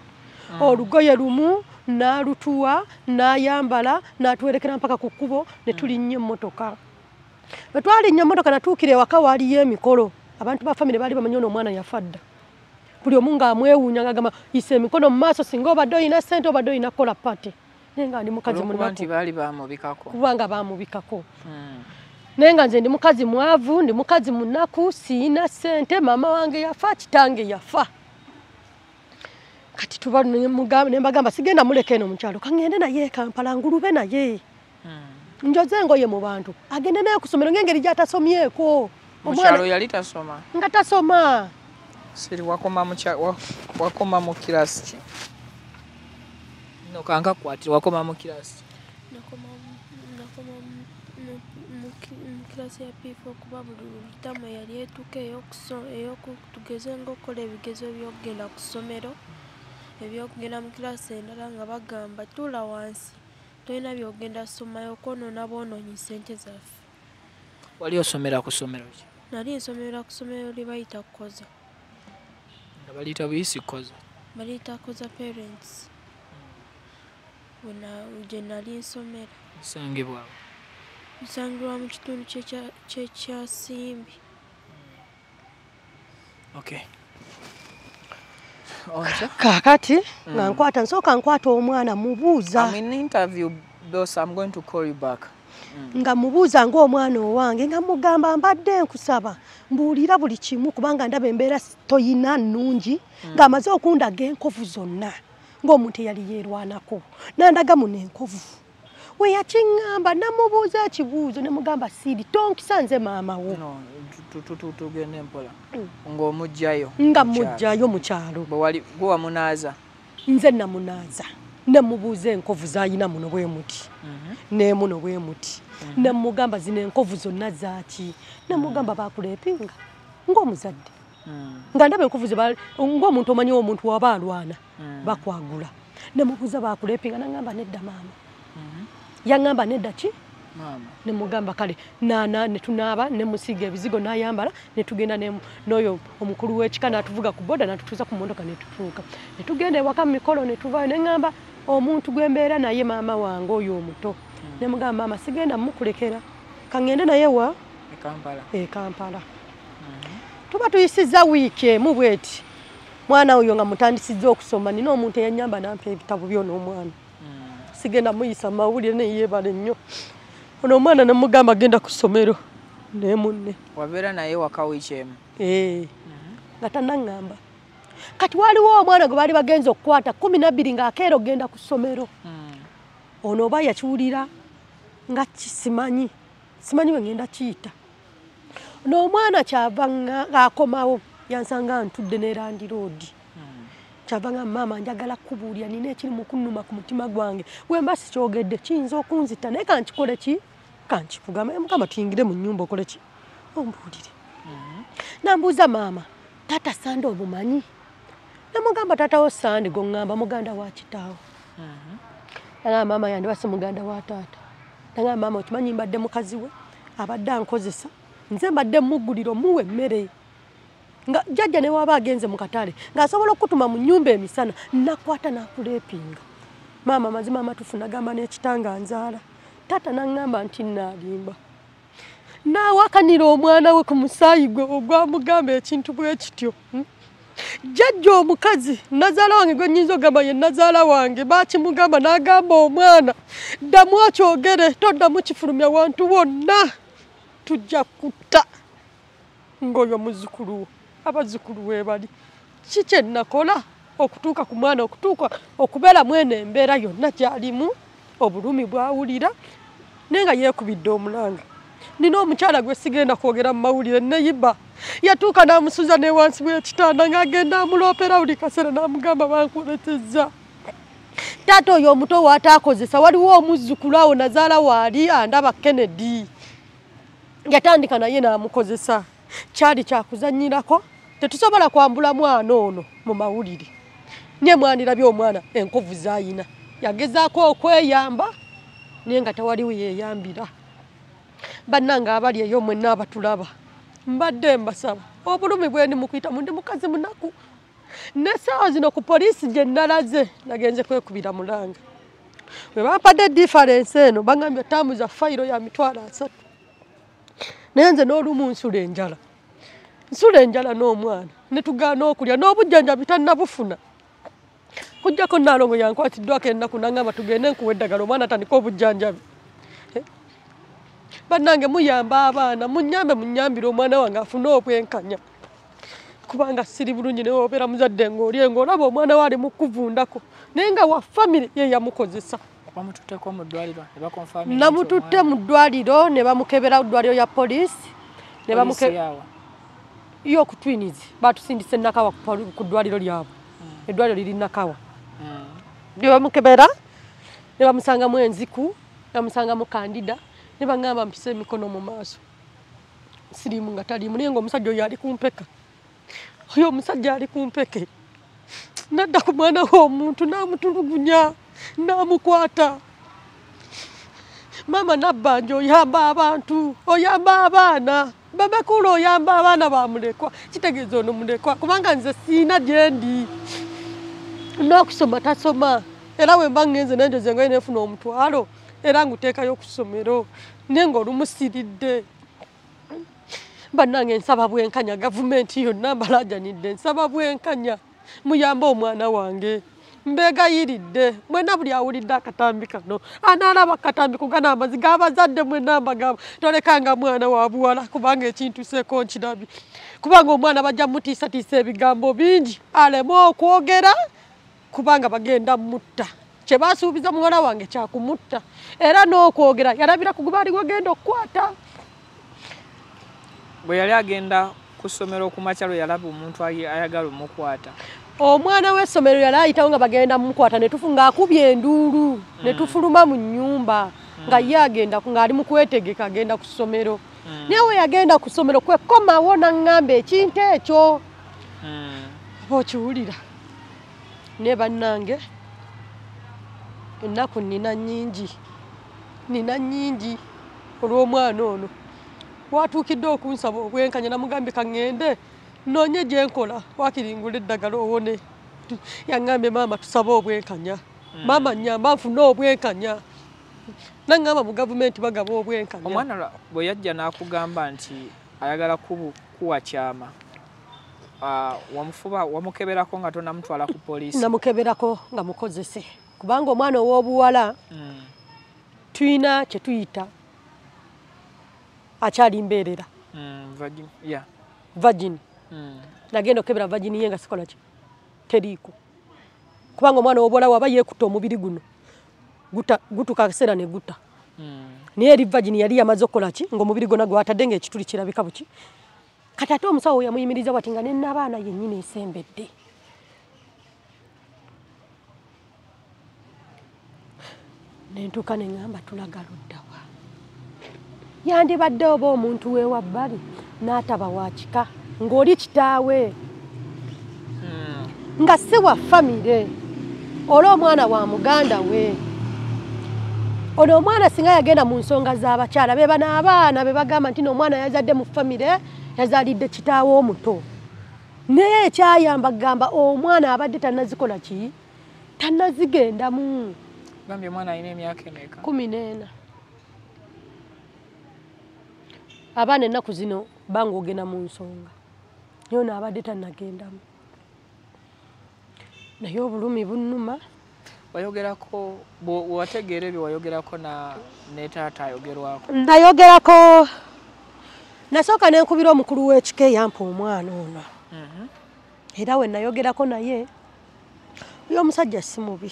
Olugoye lumu n'alutuwa n'ayambala n'atuwerekera mpaka ku kkubo ne tulinnya emmotoka. Bwe twalinnya emmotoka natuukira ewaka waaliyo emikolo, abantu ba famire baali bamanyi ono omwana yafa dda. Buli omu ng'amwewuunya ng'agamba yisa emikono mu maaso singa obadde olina ssente obadde olina kukola pate. Naye nga ndi mukazi munaku. Baali bamubikako. Kubanga baamubikako. Naye nga nze ndi mukazi mwavu, ndi mukazi munaku, siina ssente, maama wange yafa, kitange yafa. Kati tuba ne mbagamba sigenda muleka eno mukyalo, kaŋŋende naye e Kampala ngulube naye. Njoze engoye mu bantu, agende naye ku ssomero ng'engeri gy'atasomyeko. Mukyalo yali tasoma. Nga tasoma. Siri wakoma mu kirasi ki? No kankakwatira wakoma mu kirasi ki? Nakoma mu kirasi ya P4 kuba buli lutamu yali etuuka ey'okutugeze ng'okukola ebigezo by'okugenda ku ssomero, eby'okugenda mu kirasi endala nga bagamba tuula wansi, tolina by'ogenda ssomayo kwonoona bwonoonyi ssente zaffe. Wali osomera ku ssomero ki? Nali nsomera ku ssomero lye bayita Koza. Nga baliyita buyisi Koza? Baliyita Koza Parents. Gye nali nsomera. Nsangibwa? Nsangibwa mu kitundu ky'Ekyasimbi. Okay. Kaakati nga nkwata nsooka nkwata omwana mubuuza. I'm in interview boss, I'm going to call you back. Nga mubuuza ng'omwana owange nga mugamba mbadde nkusaba mbuulira buli kimu kubanga ndaba embeera toyina nnungi, ng'amaze okundaga enkovu zonna ng'omuntu eyali yeerwanako n'andaga muno enkovu. We yakiŋŋamba namubuuza ekibuuzo ne mugamba Siiri tonkisa nze maama wo. No, tugende mpola. Ng'omuggyayo. Nga muggyayo mu kyalo. Bwe wamunaaza? Nze namunaaza. Ne mubuuza enkovu z'ayina muno bwe muti, ne muno bwe muti. Ne mugamba zino enkovu zonna zaaki? Ne mugamba baakuleepinga ng'omuzadde. Nga ndaba enkovu ze ng'omuntu omanyi omuntu waba alwana bakwagula. Ne mubuuza baakuleepinga n'aŋŋamba nedda maama. Yaŋŋamba nedda ki? Maama. Ne mugamba kale ne tunaaba ne musiiga ebizigo n'ayambala ne tugenda n'oyo omukulu w'ekika n'atuvuga ku boda n'atutuusa ku mmotoka ne tutuuka. Ne tugenda ewaka mu mikolo ne tuvaayo ne ŋŋamba omuntu gwe mbeera naye maama wange oyo omuto. Ne mugamba maama sigenda mukulekera, kaŋŋende naye wa? E Kampala. E Kampala. Tuba tuyisizza wiiki emu bweti, mwana oyo nga mutandisizza okusoma, nina omuntu eyannyamba n'ampa ebitabo by'ono omwana. Sigenda muyisa mawulire naye yeebale nnyo. Ono omwana ne mugamba genda ku ssomero ne munne. Wabeera naye waka wiiki emu? Nga tannaŋŋamba. Kati waliwo omwana gwe baali bagenze okukwata 12 ng'akeera okugenda ku ssomero. Ono oba yakiwulira nga simanyi, simanyi we ngenda kiyita. N'omwana kyava ng'akomawo yansanga ntudde ne landiroodi. Kyava nga maama njagala kukubuulira nina ekiri mu kunnuma ku mutima gwange, we mba sikyogedde kiyinza okunzita naye kankikole ki? Kankikugambe. Mukama tuyingire mu nnyumba okole ki? Ombuulire. Nambuuza maama, taata Sande omumanyi? Namugamba taata wo Sande gw'oŋŋamba muganda wa kitaawo. Nagamba maama yandiba si muganda wa taata. Nagamba maama okimanyi mbadde mukazi we abadde ankozesa, nze mbadde muggulira omuwa emmere. Nga jjajja ne waba agenze mu katale ng'asobola okutuma mu nnyumba emisana nakwata n'akuleepinga. Maama mazima amatuufu nagamba n'ekitanga nzaala. Taata n'aŋŋamba nti naalimba. Naawakanira omwana we ku musaayi gwe ogwamugamba ekintu bwe kityo. Jjajja omukazi nazaala wange gwe nnyinza okugamba ye nazaala wange baakimugamba n'agamba omwana ddamu okyogere toddamu kifulumya wantu wonna tujja kutta ng'oyo muzzukulu wo abazzukulu we bali. Ki kye nakola okutuuka ku mwana okutuuka okubeera mwene embeera yonna gy'alimu obulumi bw'awulira naye nga yeekubidde omulanga. Nina omukyala gwe sigenda kwogera mu mawulire neyiba yatuuka n'amusuza ne wansi w'ekitanda ng'agenda amuloopera buli kaseera n'amugamba bankuletezza. Taata oyo omuto w'ataakozesa waliwo omuzzukulu awo nazaala waali andaba Kennedy yatandika naye n'amukozesa. Kyali kyakuzannyirako tetusobola kwambula mwana ono mu mawulire. Naye mwandirabye omwana enkovu z'ayina yagezaako okweyamba naye nga tewaliwo yeeyambira. Bannange abali eyo mwenna abatulaba mbadde mbasaba obulumi bwe ndi mu kuyitamu ndi mukazi munaku. N'essaawa zino ku poliisi gye nalaze nagenze kwekubira mulanga. Bwe bampadde difference eno bangambye tambuza fayiro ya 30,000. Naye nze n'olumu nsula enjala. Nsula enjala n'omwana ne tugaana okulya n'obujjanjabi tannabufuna. Kujjako Nnaalongo yankwatiddwako ennaku n'angamba tugende nkuwe eddagala omwana atandike obujjanjabi. Bannange muyamba abaana munnyambe munnyambire omwana wange afune obwenkanya. Kubanga siri bulungi naye obeera muzadde ng'oli ng'olaba omwana we ali mu kuvundako naye nga wa famire ye yamukozesa. Bamututteko mu ddwaliro ne bakonfaminga? Namututte mu ddwaliro ne bamukebera ku ddwaliro ya poliisi ne yo ku Twins batusindise Nakawa ku ddwaliro lyabwe. Eddwaliro liri Nakawa. Ne bamukebera ne bamusangamu enziku ne bamusangamu kandida ne baŋŋamba mpise emikono mu maaso. Siriimu nga taliimu naye ng'omusajja oyo ali ku mpeka. Oyo omusajja ali ku mpeke. Nadda ku mwana w'omuntu n'amutulugunya n'amukwata. Maama Nabbanja oyamba abantu, oyamba abaana. Babakulu oyamba abaana bamulekwa. Kitegeeza ono mulekwa kubanga nze siina gye ndi. N'okusoma tasoma. Era bwe mba ngenze nenjoza engoye nenfuna omutwalo era nguteekayo ku ssomero naye ng'olumusiridde. Bannange nsaba bwenkanya gavumenti yonna mbalaajanidde nsaba bwenkanya muyambe omwana wange. Mbeegayiridde mwenna buli awulidde akatambi kano anaalaba akatambi kugana amazzi g'abazadde mwenna mbagamba tolekanga mwana wa buwala kubanga ekintuseeko nkirabye. Kubanga omwana bajja mutiisatiisa ebigambo bingi aleme okwogera kubanga bagenda mutta. Kye baasuubiza muwala wange kyakumutta era n'okwogera yalabira ku gwe baali bagenda okukwata. Bwe yali agenda ku ssomero ku makya lwe yalaba omuntu ayagala omukwata. Omwana w'essomero yali ayitawo nga bagenda mumukwata ne ng'akubye enduulu ne tufuluma mu nnyumba nga ye agenda ng'ali mu kwetegeka agenda ku ssomero. Naye we yagenda ku ssomero kwe komawo n'aŋŋamba ekintu ekyo. Oba okiwulira. Naye bannange ennaku nnina nnyingi olw'omwana ono. Watuukidde okunsaba obwenkanya namugambye ka ŋŋende noonye gye nkola waakiri ngula eddagala owone. Yaŋŋambye maama tusabe obwenkanya. Maama nnyamba nfune obwenkanya. Naŋŋamba mu gavumenti bagaba obwenkanya. Omwana bwe yajja n'akugamba nti ayagala kuwa kyama, wamufuba wamukeberako nga tonamutwala ku poliisi? Namukeberako nga mukozese kubanga omwana ow'obuwala tulina kye tuyita akyali mbeerera. Virgin. Nagenda okukebera virgin ye nga sikola ki teriiko. Kubanga omwana ow'obuwala waba yeekutta omubiri guno gutuka akaseera ne gutta. Naye eri virgin yali yamaze okukola ki ng'omubiri gwonna gwatadde ng'ekituli kirabika buki. Kati ate omusawo yamuyimiriza bw'ati nga ne nnabaana yennyini esembedde. Ne ntuuka ne ŋŋamba tulaga ludda wa. Yandibadde oba omuntu we wabbali n'ataba wa kika ng'oli kitaawe nga si wa famire olwo omwana wa muganda we. Ono omwana singa yagenda mu nsonga z'abakyala be bano abaana be bagamba nti n'omwana yazadde mu famire yazaalidde kitaawe omuto. Naye ekyayamba gamba omwana abadde tannazikola ki? Tannazigendamu. Gambye omwana alina emyaka emeka? 14. Abaana ennaku zino banga ogenda mu nsonga. Naye ono abadde tannagendamu. Naye obulumi bunnuma. Wayogerako, wategeera ebyo wayogerako ne taata ayogerwako? Nayogerako, nasooka ne nkubira omukulu w'ekika eyampa omwana ono. Era we nayogerako naye, oyo omusajja si mubi.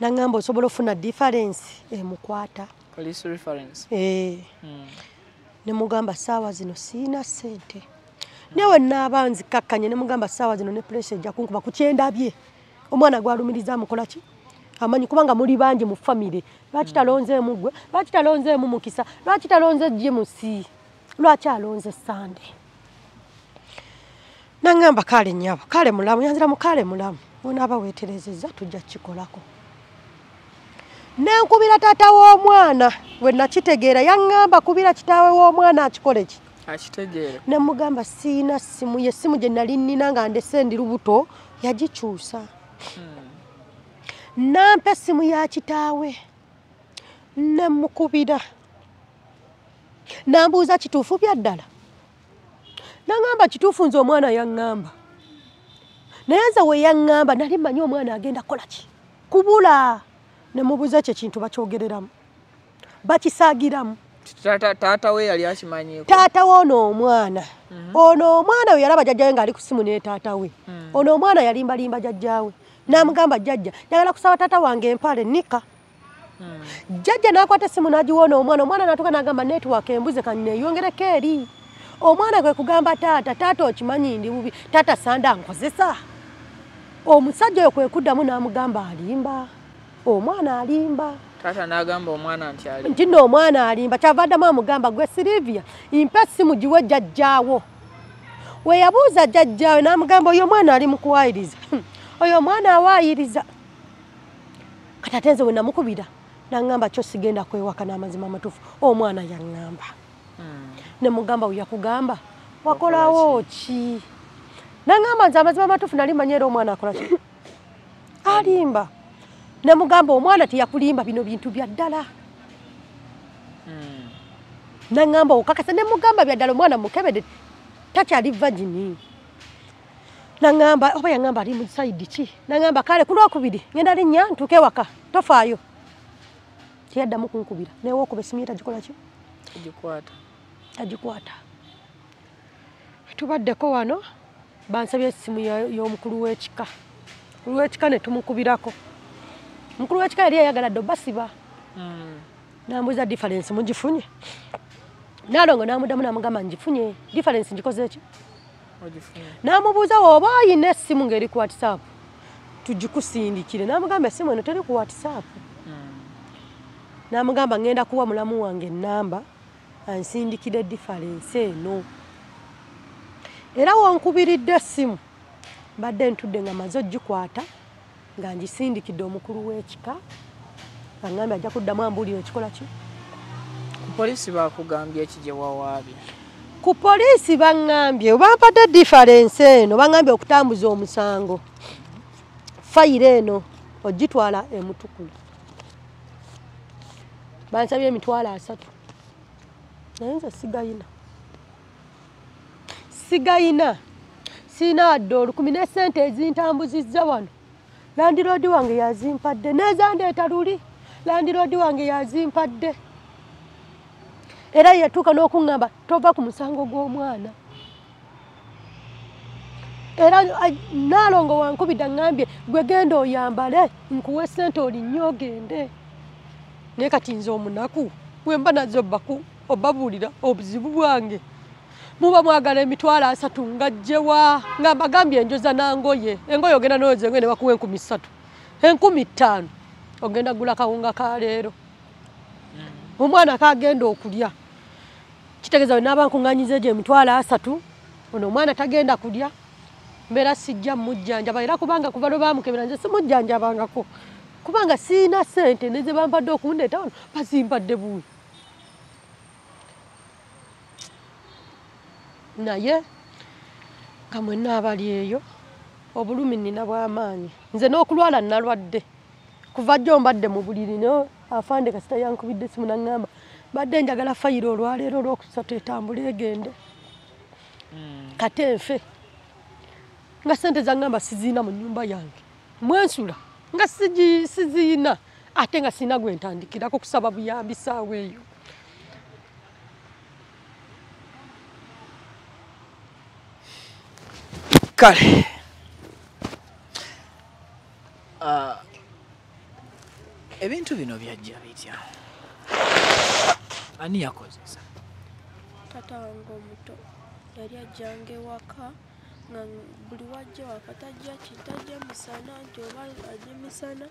N'aŋŋamba osobola ofuna difference emukwata. Police reference. Ne mugamba ssaawa zino siina ssente. Naye naaba nzikakkanye ne mugamba ssaawa zino ne pressure ejja kunkuba ku kyendabye. Omwana gw'alumiriza amukola ki? Amanyi kubanga muli bangi mu famire. Lwaki talonzeemu ggwe? Lwaki talonzeemu Mukisa? Lwaki talonze James? Lwaki alonze Sande? N'aŋŋamba kale nnyabo, kale mulamu, yanziramu kale mulamu. Onaaba weeterezezza tujja kukikolako. Ne nkubira taata w'omwana, we nakitegeera yaŋŋamba kubira kitaawe w'omwana akikole ki? Akitegeere. Ne mugamba siina ssimu ye, essimu gye nali nnina nga ndese ndi lubuto yagikyusa. Nampa essimu ya kitaawe ne mukubira. Nambuuza kituufu bya ddala? N'aŋŋamba kituufu nze omwana yaŋŋamba. Naye nze we yaŋŋamba nali mmanyi omwana agenda kukola ki? Kubula. Ne mubuuza ekyo ekintu bakyogereramu, bakisaagiramu. Taata we yali akimanyiiko? Taata we ono omwana. Ono omwana we yalaba jjajjaawe ng'ali ku ssimu ne taata we. Ono omwana yalimbalimba jjajjaawe. N'amugamba jjajja, njagala kusaba taata wange empale nika. Jjajja n'akwata essimu n'agiwa ono omwana, omwana n'atuuka n'agamba network embuze kanneeyongereko eri. Omwana kwe kugamba taata, taata okimanyi ndi bubi, taata Sande ankozesa. Omusajja oyo kwe kuddamu n'amugamba alimba. Omwana alimba. Taata n'agamba omwana nti alimba. Nti nno omwana alimba. Kyava addamu amugamba gwe Silivia, mpa essimu giwe jjajjaawo. We yabuuza jjajjaawe n'amugamba oyo omwana ali mu kuwaayiriza. Oyo omwana awaayiriza. Kati ate nze we namukubira n'aŋŋamba kyo sigenda kwewaka n'amazima amatuufu. Omwana yaŋŋamba. Ne mugamba we yakugamba wakolawo ki? N'aŋŋamba nze amazima amatuufu nali mmanyi era omwana akola ki? Alimba. Ne mugamba omwana teyakulimba bino bintu bya ddala. N'aŋŋamba okakasa ne mugamba bya ddala omwana mukebedde takyali virgin. N'aŋŋamba oba yaŋŋamba ali mu side ki? N'aŋŋamba kale ku Lwokubiri ngenda linnya ntuuke ewaka tofaayo. Teyaddamu kunkubira naye w'okuba essimu ye tagikola ki? Tagikwata. Tagikwata. Tubaddeko wano bansabye essimu y'omukulu w'ekika. Omukulu w'ekika ne tumukubirako. Mukulu w'ekika yali ayagala dde obasiba. N'ambuuza difference mugifunye? Nalongo n'amuddamu n'amugamba ngifunye. Difference ngikoze ki? N'amubuuza oba oyina essimu ng'eri ku WhatsApp tugikusindikire. N'amugamba essimu eno teri ku WhatsApp. N'amugamba ngenda kuwa mulamu wange ennamba ansindikire difference eno. Era wonkubiridde essimu mbadde ntudde nga maze ogikwata nga ngisindikidde omukulu w'ekika aŋŋambye ajja kuddamu ambuulire ekikola ki. Ku poliisi baakugambye ki gye wawaabye? Ku poliisi baŋŋambye bampadde difference eno, baŋŋambye okutambuza omusango. Fayiro eno ogitwala e Mutukula. Bansabye 30,000. Naye nze sigayina. Sigayina. Sirina wadde 10,000 ne ssente ezintambuzizza wano. Landiroodi wange yazimpadde n'ezandeeta luli. Landiroodi wange yazimpadde. Era yatuuka n'okuŋŋamba tova ku musango gw'omwana. Era Nalongo wankubidde aŋŋambye gwe genda oyambale nkuwe ssente olinnye ogende. Naye kati nze omunaku bwe mba nazo obabuulira obuzibu bwange. Muba mwagala 30,000 nga ggyewa nga mbagambye enjoza nangoye. Engoye ogenda n'oyoza engoye ne bakuwa 3,000. 5,000 ogenda gula kawunga ka leero. Omwana kagenda okulya. Kitegeeza bwe naaba nkuŋŋaanyiza egyo 30,000 ono omwana tagenda kulya. Mbeera sijja mmujjanjaba era kubanga kuva lwe baamukebera nze simujjanjabangako. Kubanga sirina ssente ne ze bampadde okundeeta wano bazimpadde buwi. Naye Nga mwenna abali eyo obulumi nnina bw'amaanyi. Nze n'okulwala nalwadde. Kuva jjo mbadde mu buliri no afande kasita yankubidde essimu n'aŋŋamba badde njagala fayiro olwaleero olwokusatu etambule egende. Kate nfe. Nga ssente zaŋŋamba siziina mu nnyumba yange. Mwensula nga siziina ate nga sirina gwe ntandikirako kusaba buyambi ssaawa eyo. Kale ebintu bino byajja bitya? Ani yakozesa? Taata wange omuto yali ajjanga ewaka nga buli wajja waka tajja misana nti oba ajja misana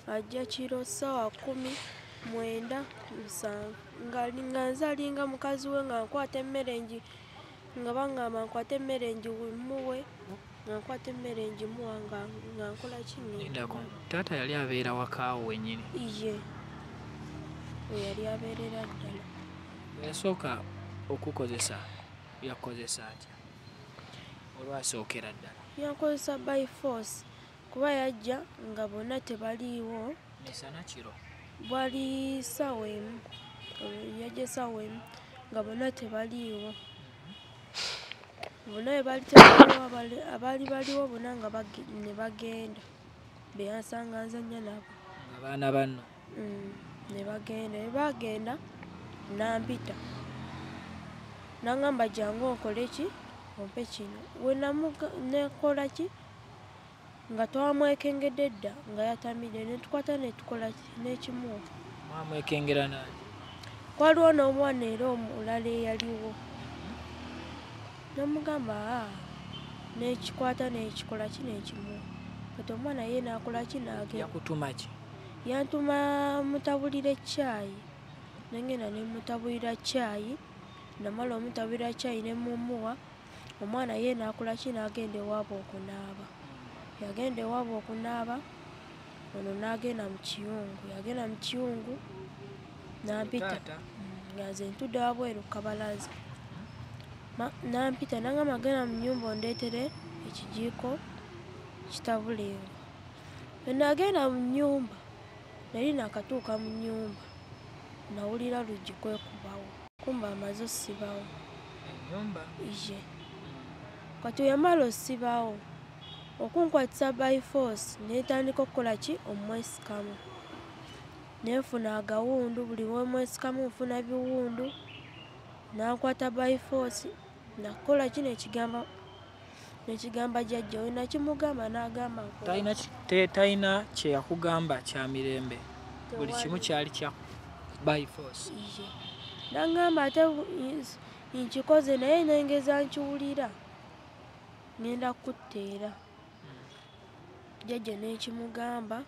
ajja kiro ssaawa 10:97 nga nze alinga mukazi we nga nkwata emmere nga bangamba nkwata emmere ngimuwe nga nkwata emmere ngimuwa nga nkola ki. Taata yali abeera wakaawo wennyini? Iye, we yali abeerera ddala. Yasooka okukozesa yakozesa atya? Olwasookera ddala yakozesa by force kuba yajja nga bonna tebaliiwo. Misana kiro? Bwali ssaawa emu, yajja ssaawa emu nga bonna tebaliiwo. Bonna bwe baali tebaliiwo abaali baliwo bonna nga ne bagenda be yansanga nzannya nabo. Nga baana banno? Ne bagenda, bwe baagenda n'ampita n'aŋŋamba jangu onkole ki ompe kino. We nekola ki nga twamwekengedde dda nga yatamidde ne tukwata ne tukola ki n'ekimuwa. Mwamwekengera nani? Waliwo n'omwana era omulala eyaliwo. Namugamba n'ekikwata n'ekikola ki n'ekimuwa. Kati omwana ye n'akola ki n'agenda. Yakutuma ki? Yantuma mutabulire caayi. Nengenda ne mutabulira caayi, namala omutabulira caayi ne mumuwa. Omwana ye n'akola ki n'agenda ewaabwe okunaaba. Yagenda ewaabwe okunaaba, ono n'agenda mu kiyungu. Yagenda mu kiyungu n'ampita. Nga nze ntudde wabweru ku kabalaza. N'ampita n'angamba genda mu nnyumba ondeetere ekijiiko kitabula enva. Bwe nagenda mu nnyumba, nali naakatuuka mu nnyumba, nawulira luggi kwekubawo. Kumbe amaze ossibawo. Ennyumba? Iye. Kati bwe yamala ossibawo, okunkwatisa by force ne ntandika okukola ki omwesikamu. Ne nfuna agawundu, buli we mwesikamu nfuna biwundu. N'ankwata by force nakola ki n'ekigamba jjajja we nakimugamba n'agamba talina kye yakugamba kya mirembe, buli kimu kyali kya by force. Iye. N'angamba ate nkikoze naye nengeza nkiwulira ngenda kutteera. Jjajja n'ekimugamba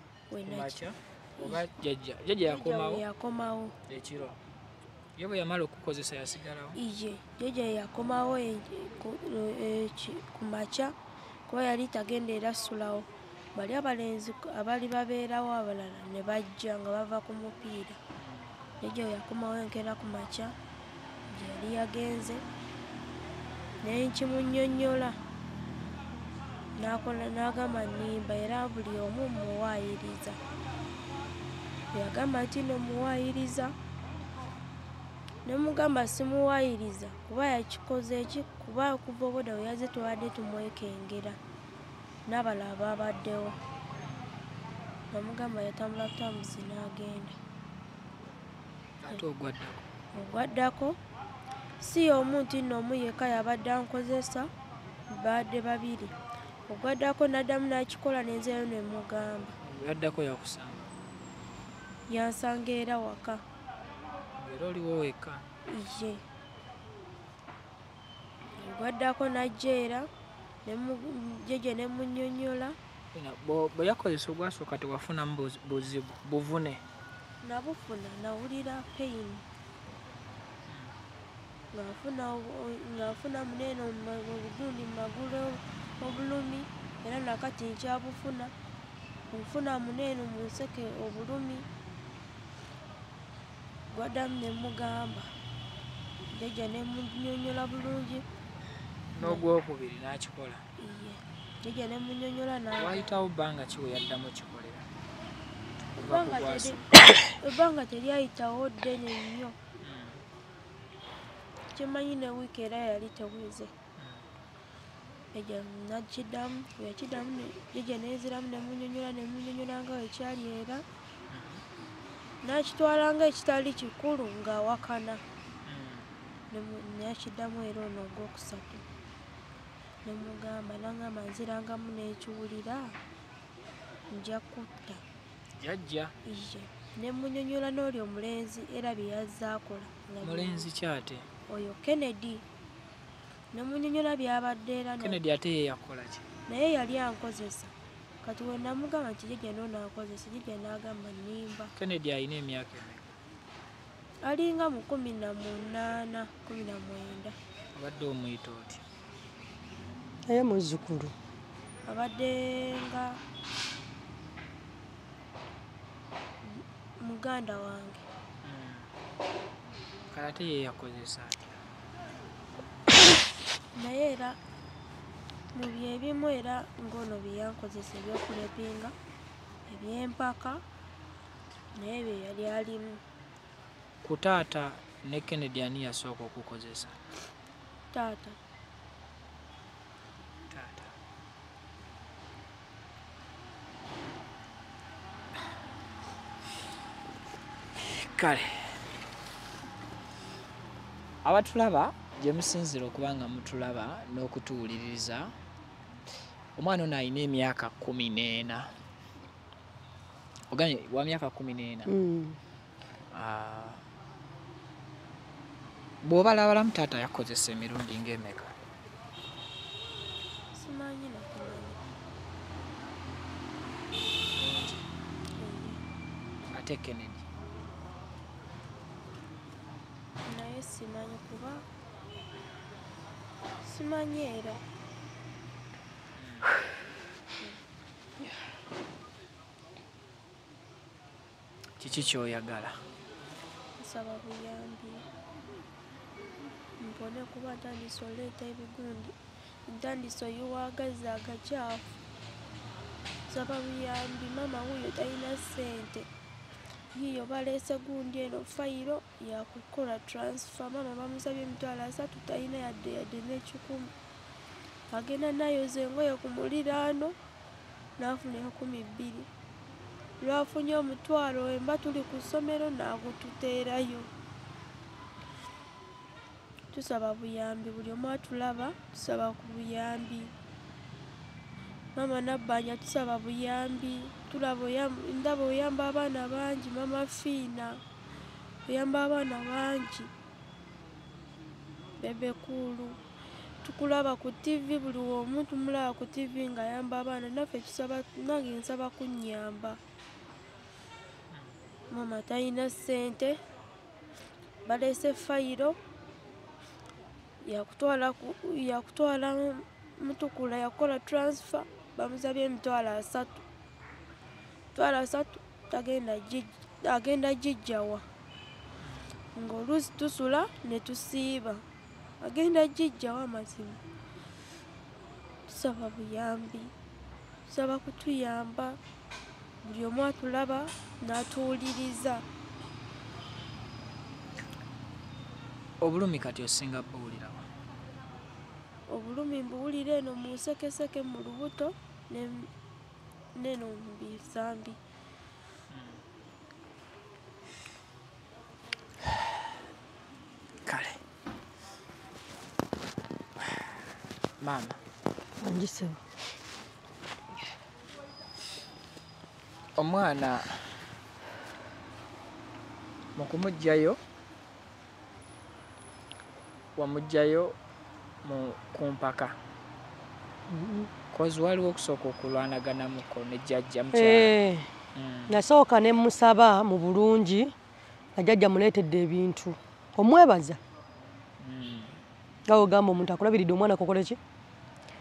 oba jjajja yakomawo? Yakomawo ekiro. Ye bwe yamala okukozesa yasigalawo? Iye, jjajja yakomawo ku makya kuba yali tagenda era assulawo. Bali abalenzi abaali babeerawo abalala ne bajja nga bava ku mupiira. Jjajja yakomawo enkeera ku makya gye yali yagenze ne nkimunnyonnyola n'agamba nnimba era buli omu muwaayiriza. Yagamba nti nno muwaayiriza. Ne mugamba simuwaayiriza kuba yakikoze ki kuba okuva obudde bwe yazze tubadde tumwekengera n'abalala babaddewo. Namugamba yatambula butambuzi n'agenda. Ate ogwaddako? Ogwaddako si omu nti nno omu yekka yabadde ankozesa, badde babiri. Ogwaddako n'addamu n'akikola ne nzirayo ne mugamba. Yaddako yakusanga? Yansanga era waka. Era oliwo wekka? Iye. Ogwaddako n'ajja era jjajja ne munnyonnyola. Bwe yakozesa ogwasooka tewafunamu buzibu buvune? Nabufuna, nawulira pain. Nga nfuna munene obugundi mu magulu obulumi era nakati nkyabufuna. Nfuna munene mu nseke obulumi. Gwaddamu ne mugamba. Jjajja ne munnyonnyola bulungi. N'ogwokubiri n'akikola. Iye. Jjajja ne munnyonnyola na wayitawo bbanga ki we yaddamu kikolera? Ebbanga teryayitawo ddene nnyo. Kyemanyi ne wiiki era yali teweze. Jjajja nakiddamu, yakiddamu jjajja nenziramu ne munnyonnyola nga bwe kyali era n'akitwala nga ekitali kikulu ng'awakana. Nakiddamu era ono ogwokusatu. Ne mugamba n'angamba nzirangamu n'ekiwulira nja kutta. Jjajja? Iye. Ne munnyonnyola n'oli omulenzi era bye yazze akola. Mulenzi ki ate? Oyo Kennedy. Ne munnyonnyola by'abadde era Kennedy ate ye yakola ki? Naye yali ankozesa. Kati we namugamba nti jjajja n'ono ankozesa, jjajja n'agamba nnimba. Kennedy alina emyaka emeka? Alinga mu 18, 19. Obadde omuyita otya? Naye muzzukulu. Abadde nga muganda wange. Kale ate ye yakozesa atya? Naye era mu byebimu era ng'ono bye yankozesa ebyokulepinga, eby'empaka, naye bye yali alimu. Ku taata ne Kennedy ani yasooka okukozesa? Taata. Taata. Kale. Abatulaba gye musinziira okuba nga mutulaba n'okutuwuliriza, omwana ono alina emyaka 14. Ogambye wa myaka 14? Bw'obalabalamu taata yakozesa emirundi ng'emeka? Simanyi nakumanya. Ate Kennedy? Naye simanyi kuba simanyi era. Kiki ky'oyagala? Nsaba buyambi. Mpone kuba ntandise oleeta ebigundi, ntandise oyiwa agazzi agakyafu. Nsaba buyambi, maama wuuyo talina ssente. Yiiyo baleese gundi eno fayiro yakukola transfer, maama bamusabye 30,000 talina yadde n'ekikumi. Agenda n'ayoza engoye ku muliraano n'afuna 2,000. Lwafunye 50,000 emba tuli ku ssomero n'agututeerayo. Tusaba buyambi, buli omu atulaba tusaba ku buyambi. Maama Nabbanja tusaba buyambi, tulaba ndaba oyamba abaana bangi, Maama Fiina oyamba abaana bangi. Bebe Cool tukulaba ku TV, buli omu tumulaba ku TV ng'ayamba abaana, naffe tusaba, nange nsaba kunnyamba. Maama talina ssente, baleese fayiro yakutwala Mutukula yakola transfer, bamusabye 30,000. 30,000 agenda gijjawa. Ng'oluusi tusula ne tusiiba. Agenda gijjawa mazima. Tusaba buyambi, tusaba kutuyamba, buli omu atulaba n'atuwuliriza. Obulumi kati osinga buwulirawa? Obulumi mbuwulira eno mu nsekeseke mu lubuto n'eno mu bisambi. Kale. Maama. Angisebo. Omwana mu kumuggyayo wamuggyayo ku mpaka. Kozi waliwo okusooka okulwanaganamuko ne jjajja mukyala. Nasooka ne musaba mu bulungi nga jjajja muleetedde ebintu. Omwebaza. Nga ogamba omuntu akulabiridde omwana kokole ki?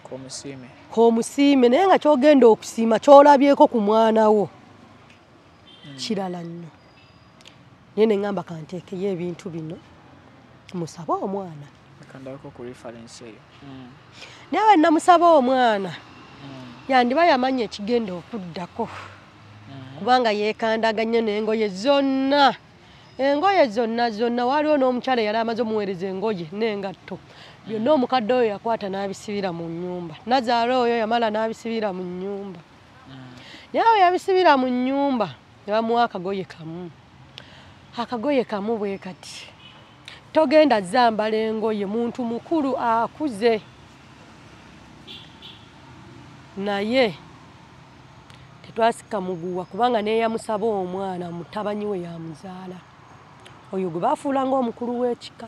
K'omusiime. K'omusiime naye nga ky'ogenda okusiima ky'olabyeko ku mwana wo. Kirala nnyo. Naye ne ŋŋamba kanteekeyo ebintu bino musabe omwana. Kandako ku reference eyo. Naye bwe namusaba omwana yandiba yamanya ekigenda okuddako. Kubanga yeekandaganye n'engoye zonna. Engoye zonna zonna waliwo n'omukyala yali amaze omuweereza engoye n'engatto. Byonna omukadde oyo yakwata n'abisibira mu nnyumba. Nazaala oyo yamala n'abisibira mu nnyumba. Naye awo yabisibira mu nnyumba ne bamuwa akagoye kamu. Akagoye kamu bwe kati. Togenda zambala engoye muntu mukulu akuze. Naye tetwasika muguwa kubanga neyamusaba omwana mutabanyi we yamuzaala. Oyo gwe bafuula ng'omukulu w'ekika.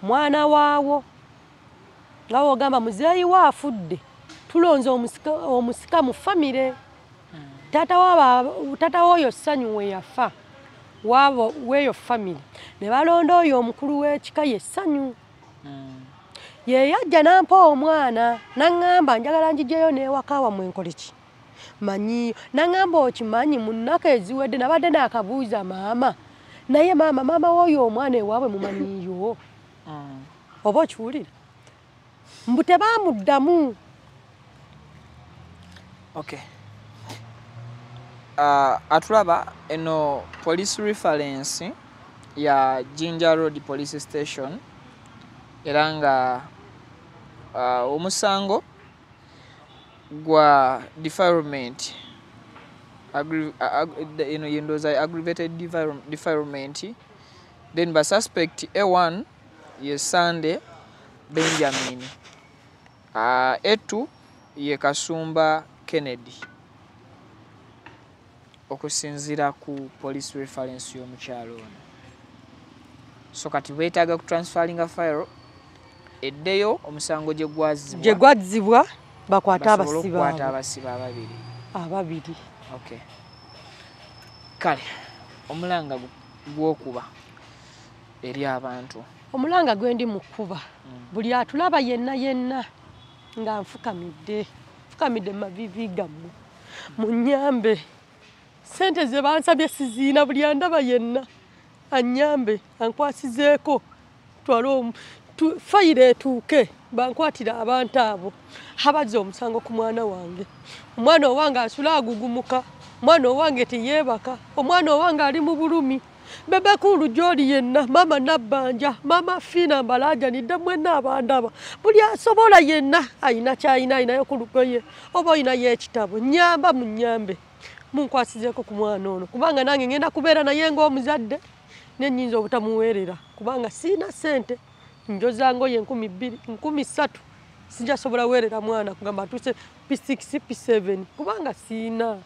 Mwana waawo nga wogamba muzeeyi we afudde tulonze omusika mu famire. Taata w'oyo Ssanyu we yafa waabo w'eyo famire ne balonda oyo omukulu w'ekika ye Ssanyu. Ye yajja n'ampa omwana n'aŋŋamba njagala ngiggyeyo n'ewaka wammwe nkole ki? Manyi n'aŋŋamba okimanyi mu nnaku eziwedde nabadde naakabuuza maama naye maama w'oyo omwana ewaabwe mumanyiyo. Oba okiwulira? Mbu tebaamuddamu. Okay. Atulaba eno police reference ya Jinja Road Police Station era nga omusango gwa defilement eno yendoza aggravated defilement. Then ba suspect A1 ye Sunday Benjamin, A2 ye Kasumba Kennedy okusinziira ku police reference y'omukyalo ono. So kati beetaaga ku transferringa file eddeyo omusango gye gwazzibwa bakwate abasibe ababiri. Okay. Kale omulanga gw'okuba eri abantu. Omulanga gwe ndi mu kkuba buli atulaba yenna yenna nga nfukamidde maviivi gammwe munnyambe. Sente ze bansabye siziina buli andaba yenna annyambe ankwasizeeko twale fayiro etuuke bankwatira abantu abo abazza omusango ku mwana wange. Omwana owange asula agugumuka, omwana owange teyeebaka, omwana owange ali mu bulumi. Bebe Cool gy'oli yenna, maama Nabbanja, maama Fiina mbalaajanidde mwenna abandaba. Buli asobola yenna ayina ky'ayina ayinayo ku lugoye oba oyinayo ekitabo nnyamba munnyambe munkwasizeeko ku mwana ono kubanga nange ngenda kubeera naye ng'omuzadde ne nnyinza obutamuweerera kubanga siina ssente. Njoza ngoye 2000 3000 sijja sobola weerera mwana kugamba atuuse P6 P7 kubanga siina.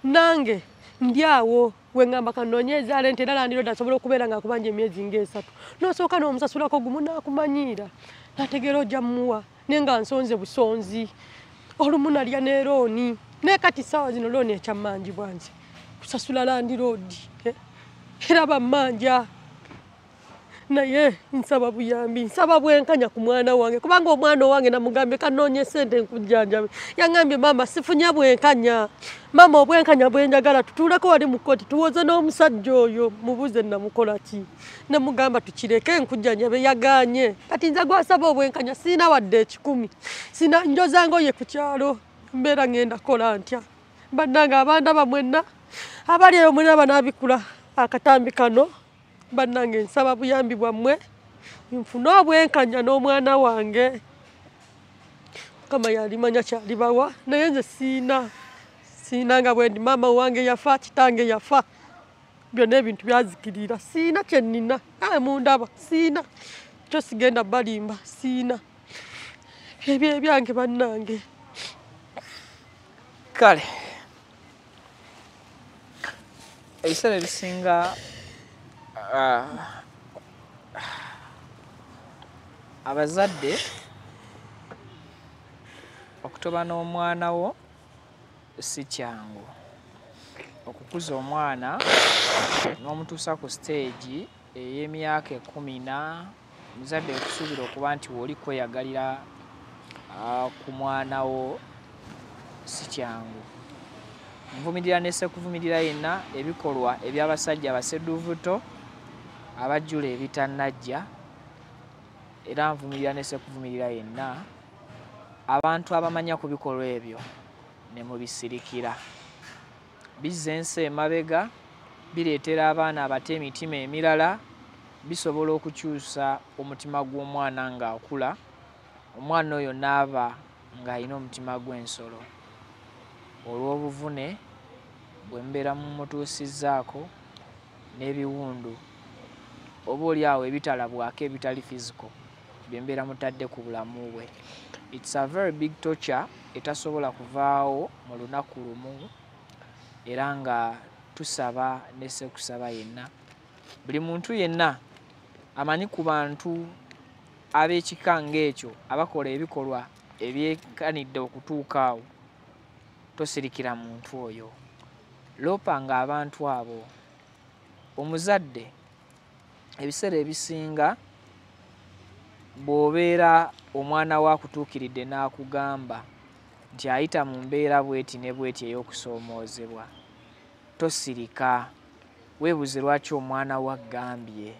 Nange ndi awo we ngamba kanoonyeza rent era landlord asobola okubeera nga akubanja emyezi ng'esatu n'osooka n'omusasulako gumu n'akumanyiira n'ategeera ojja mmuwa naye nga nsonze busonzi. Olumu nalya ne looni naye kati ssaawa zino looni ekyammanjibwa nze kusasula landlord era bammanja. Naye nsaba buyambi, nsaba bwenkanya ku mwana wange kubanga omwana owange namugambye kanoonye ssente nkujjanjabe. Yangambye maama sifunye bwenkanya, maama obwenkanya bwe njagala tutuuleko wali mu kkooti tuwoze n'omusajja oyo mubuuze namukola ki. Namugamba tukireke nkujjanjabe yagaanye. Kati nze gwasaba obwenkanya siina wadde 1,000 sina njoza ngoye ku kyalo mbeera ngenda kola ntya. Bannange abandaba mwenna abali eyo mwenna banaabikula akatambi kano. Bannange nsaba buyambi bwammwe nfune obwenkanya n'omwana wange. Mukama yalimanya kyalibawa naye nze siina nga bwe ndi maama wange yafa kitange yafa byonna ebintu byazikirira siina kye nnina. Aye mundaba siina kyo sigenda balimba siina ebyo ebyange bannange. Kale ebiseera ebisinga abazadde okutoba n'omwana wo si kyangu. Okukuza omwana n'omutuusa ku stage ey'emyaka 14 muzadde okusuubira okuba nti w'oli kweyagalira ku mwana wo si kyangu. Nvumirira ne sekuvumirira yenna ebikolwa eby'abasajja abasedduvuto abajjula ebitannajja Era nvumirira ne sekuvumirira yenna abantu abamanya ku bikolwa ebyo ne mubisirikira. Bizza ensi emabega, bireetera abaana abato emitima emirala, bisobola okukyusa omutima gw'omwana ng'akula, omwana oyo n'aba ng'alina omutima gw'ensolo. Olw'obuvune bwe mbeera mumutuusizzaako n'ebiwundu oba oli awo ebitalabwako ebitali physical bye mbeera mutadde ku bulamu bwe. It's a very big torture etasobola kuvaawo mu lunaku lumu, era nga tusaba ne ssekusaba yenna, buli muntu yenna amanyi ku bantu ab'ekika ng'ekyo abakola ebikolwa ebyekanidde okutuuka awo, tosirikira muntu oyo. Loopanga abantu abo. Omuzadde ebiseera ebisinga bw'obeera omwana we akutuukiridde n'akugamba nti ayita mu mbeera bw'eti ne bw'eti ey'okusoomoozebwa, tosirika, weebuuze lwaki omwana we agambye.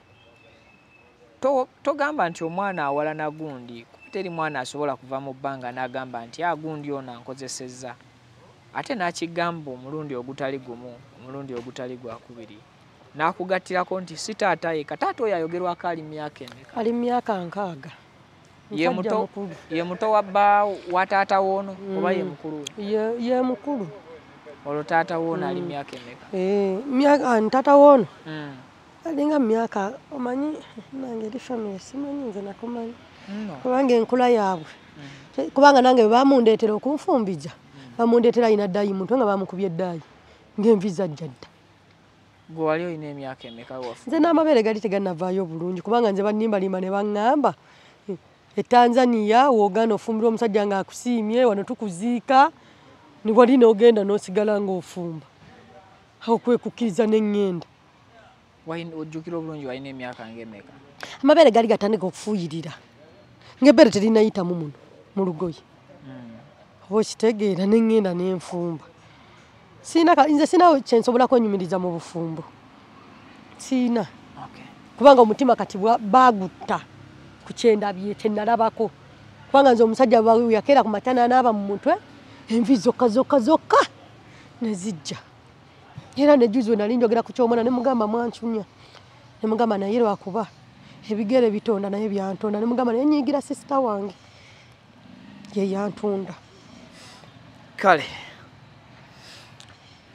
Togamba nti omwana awalana gundi, kuba teri mwana asobola kuva mu bbanga n'agamba nti gundi ono ankozesezza, ate n'akigamba omulundi ogutali gumu, omulundi ogutali gwakubiri, n'akugattirako nti si taata yekka. Taata oyo ayogerwako ali myaka emeka? Ali myaka 60. Ye muto wa bba wa taata w'ono oba ye mukulu we? Ye mukulu. Olwo taata w'ono ali myaka emeka? Taata w'ono alinga myaka, omanyi nange eri famire simanyi nze nakumanyi kubanga enkula yaabwe, kubanga nange bwe bamundeetera okunfumbija, bamundeetera alina ddaayi mutwe nga bamukubye eddaayi ng'envi zajja dda. Gwe wali olina emyaka emeka wafu? Nze n'amabeere gali tegannavaayo bulungi kubanga nze bannimbalimba ne baŋŋamba e Tanzania w'ogaana ofumbirwa omusajja ng'akusiimye, wano tukuziika, ni wali n'ogenda n'osigala ng'ofumba. Awo kwe kukkiriza ne ŋŋenda. Ojjukira obulungi walina emyaka ng'emeka? Amabeere gali gatandika okufuuyirira ng'ebbeere terinayitamu muno mu lugoye. Oba okitegeera ne ŋŋenda ne nfumba. Nze sina kye nsobola kwenyumiriza mu bufumbo, siina, kubanga omutima kati baagutta ku kyendabye kye nalabako, kubanga nze omusajja yakeera ku makya n'anaaba mu mutwe envi zokka zokka zokka ne zijja. Era ne juzi we nali njogera ku ky'omwana ne mugamba mwancunya, ne mugamba naye lwakuba ebigere bitonda naye byantonda, ne mugamba naye nyiigira sisita wange ye yantunda. Kale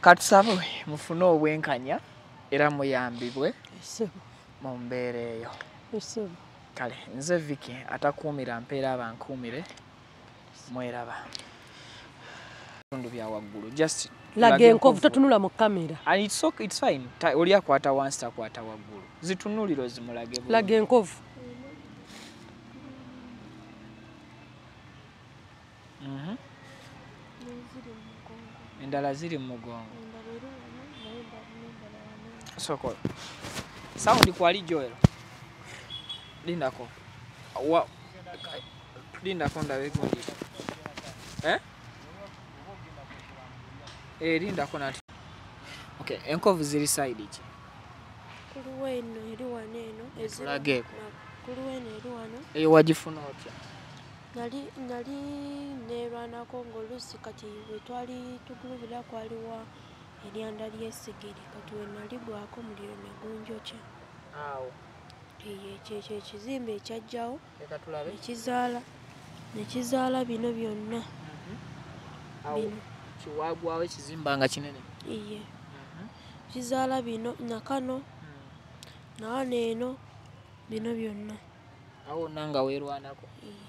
katusabe mufune obwenkanya era muyambibwe mu mbeera eyo. Kale nze Vicky atakuumira mpeera abankuumire, mweraba. Bitundu bya waggulu just laga enkovu, totunula mu kamera. And it's okay, it's fine. Oli akwata wansi takwata waggulu, zitunuulire ozimulage bulungi. Laga enkovu. Endala ziri mu mugongo. Sokola. Sound kwali Joel. Lindako. Lindako ndabe gundi. Lindako nati. Okay, enkovu ziri side ki? Kuluwa eno eri wano eno. Tulageko. Kuluwa eno eri wano. Eyo wagifuna otya? Nali neerwanako ng'oluusi kati bwe twali tugulubira kwaliwa eryanda ly'essigiri, kati we naligwako omuliro ne gunjokya. Awo. Ekyo ekizimbe ekyajjawo ne kizaala bino byonna. Awo kiwagwawo ekizimba nga kinene? Iye. Kizaala bino nakano nawano eno bino byonna. Awo wonna nga weerwanako? Iye.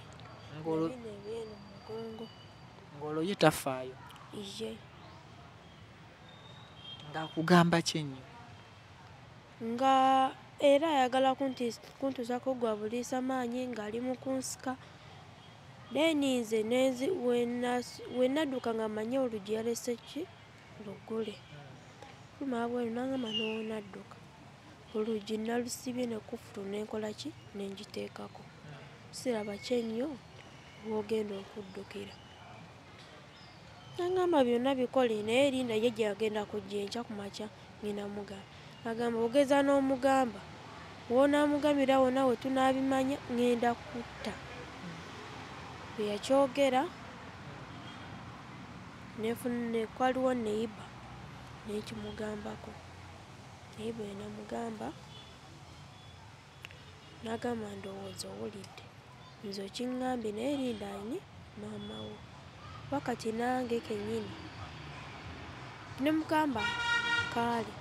Ng'olwo ye tafaayo? Iye. Ng'akugamba ki ennyo? Nga era ayagala kuntuusaako gwa buliisa maanyi ng'ali mu kunsika. Then nze we nadduka nga mmanyi oluggi yalese ki luggule. Fuluma wabweru n'angamba n'onadduka. Oluggi nalusibye ne kufulu ne nkola ki ne ngiteekako. Siraba kye nnyo w'ogenda okuddukira. N'angamba byonna bikole naye erinda ye gy'agenda kujja enkya ku makya ngenda mugamba. Agamba ogeza n'omugamba W'onaamugambira wonna we tunaabimanya ŋŋenda kutta. Bwe yakyogera kwaliwo neighbor ne nkimugambako. Neighbor namugamba n'agamba ndowooza owulidde nze okiŋŋambye naye linda ani maama wo wakati nange kennyini. Ne mugamba kaale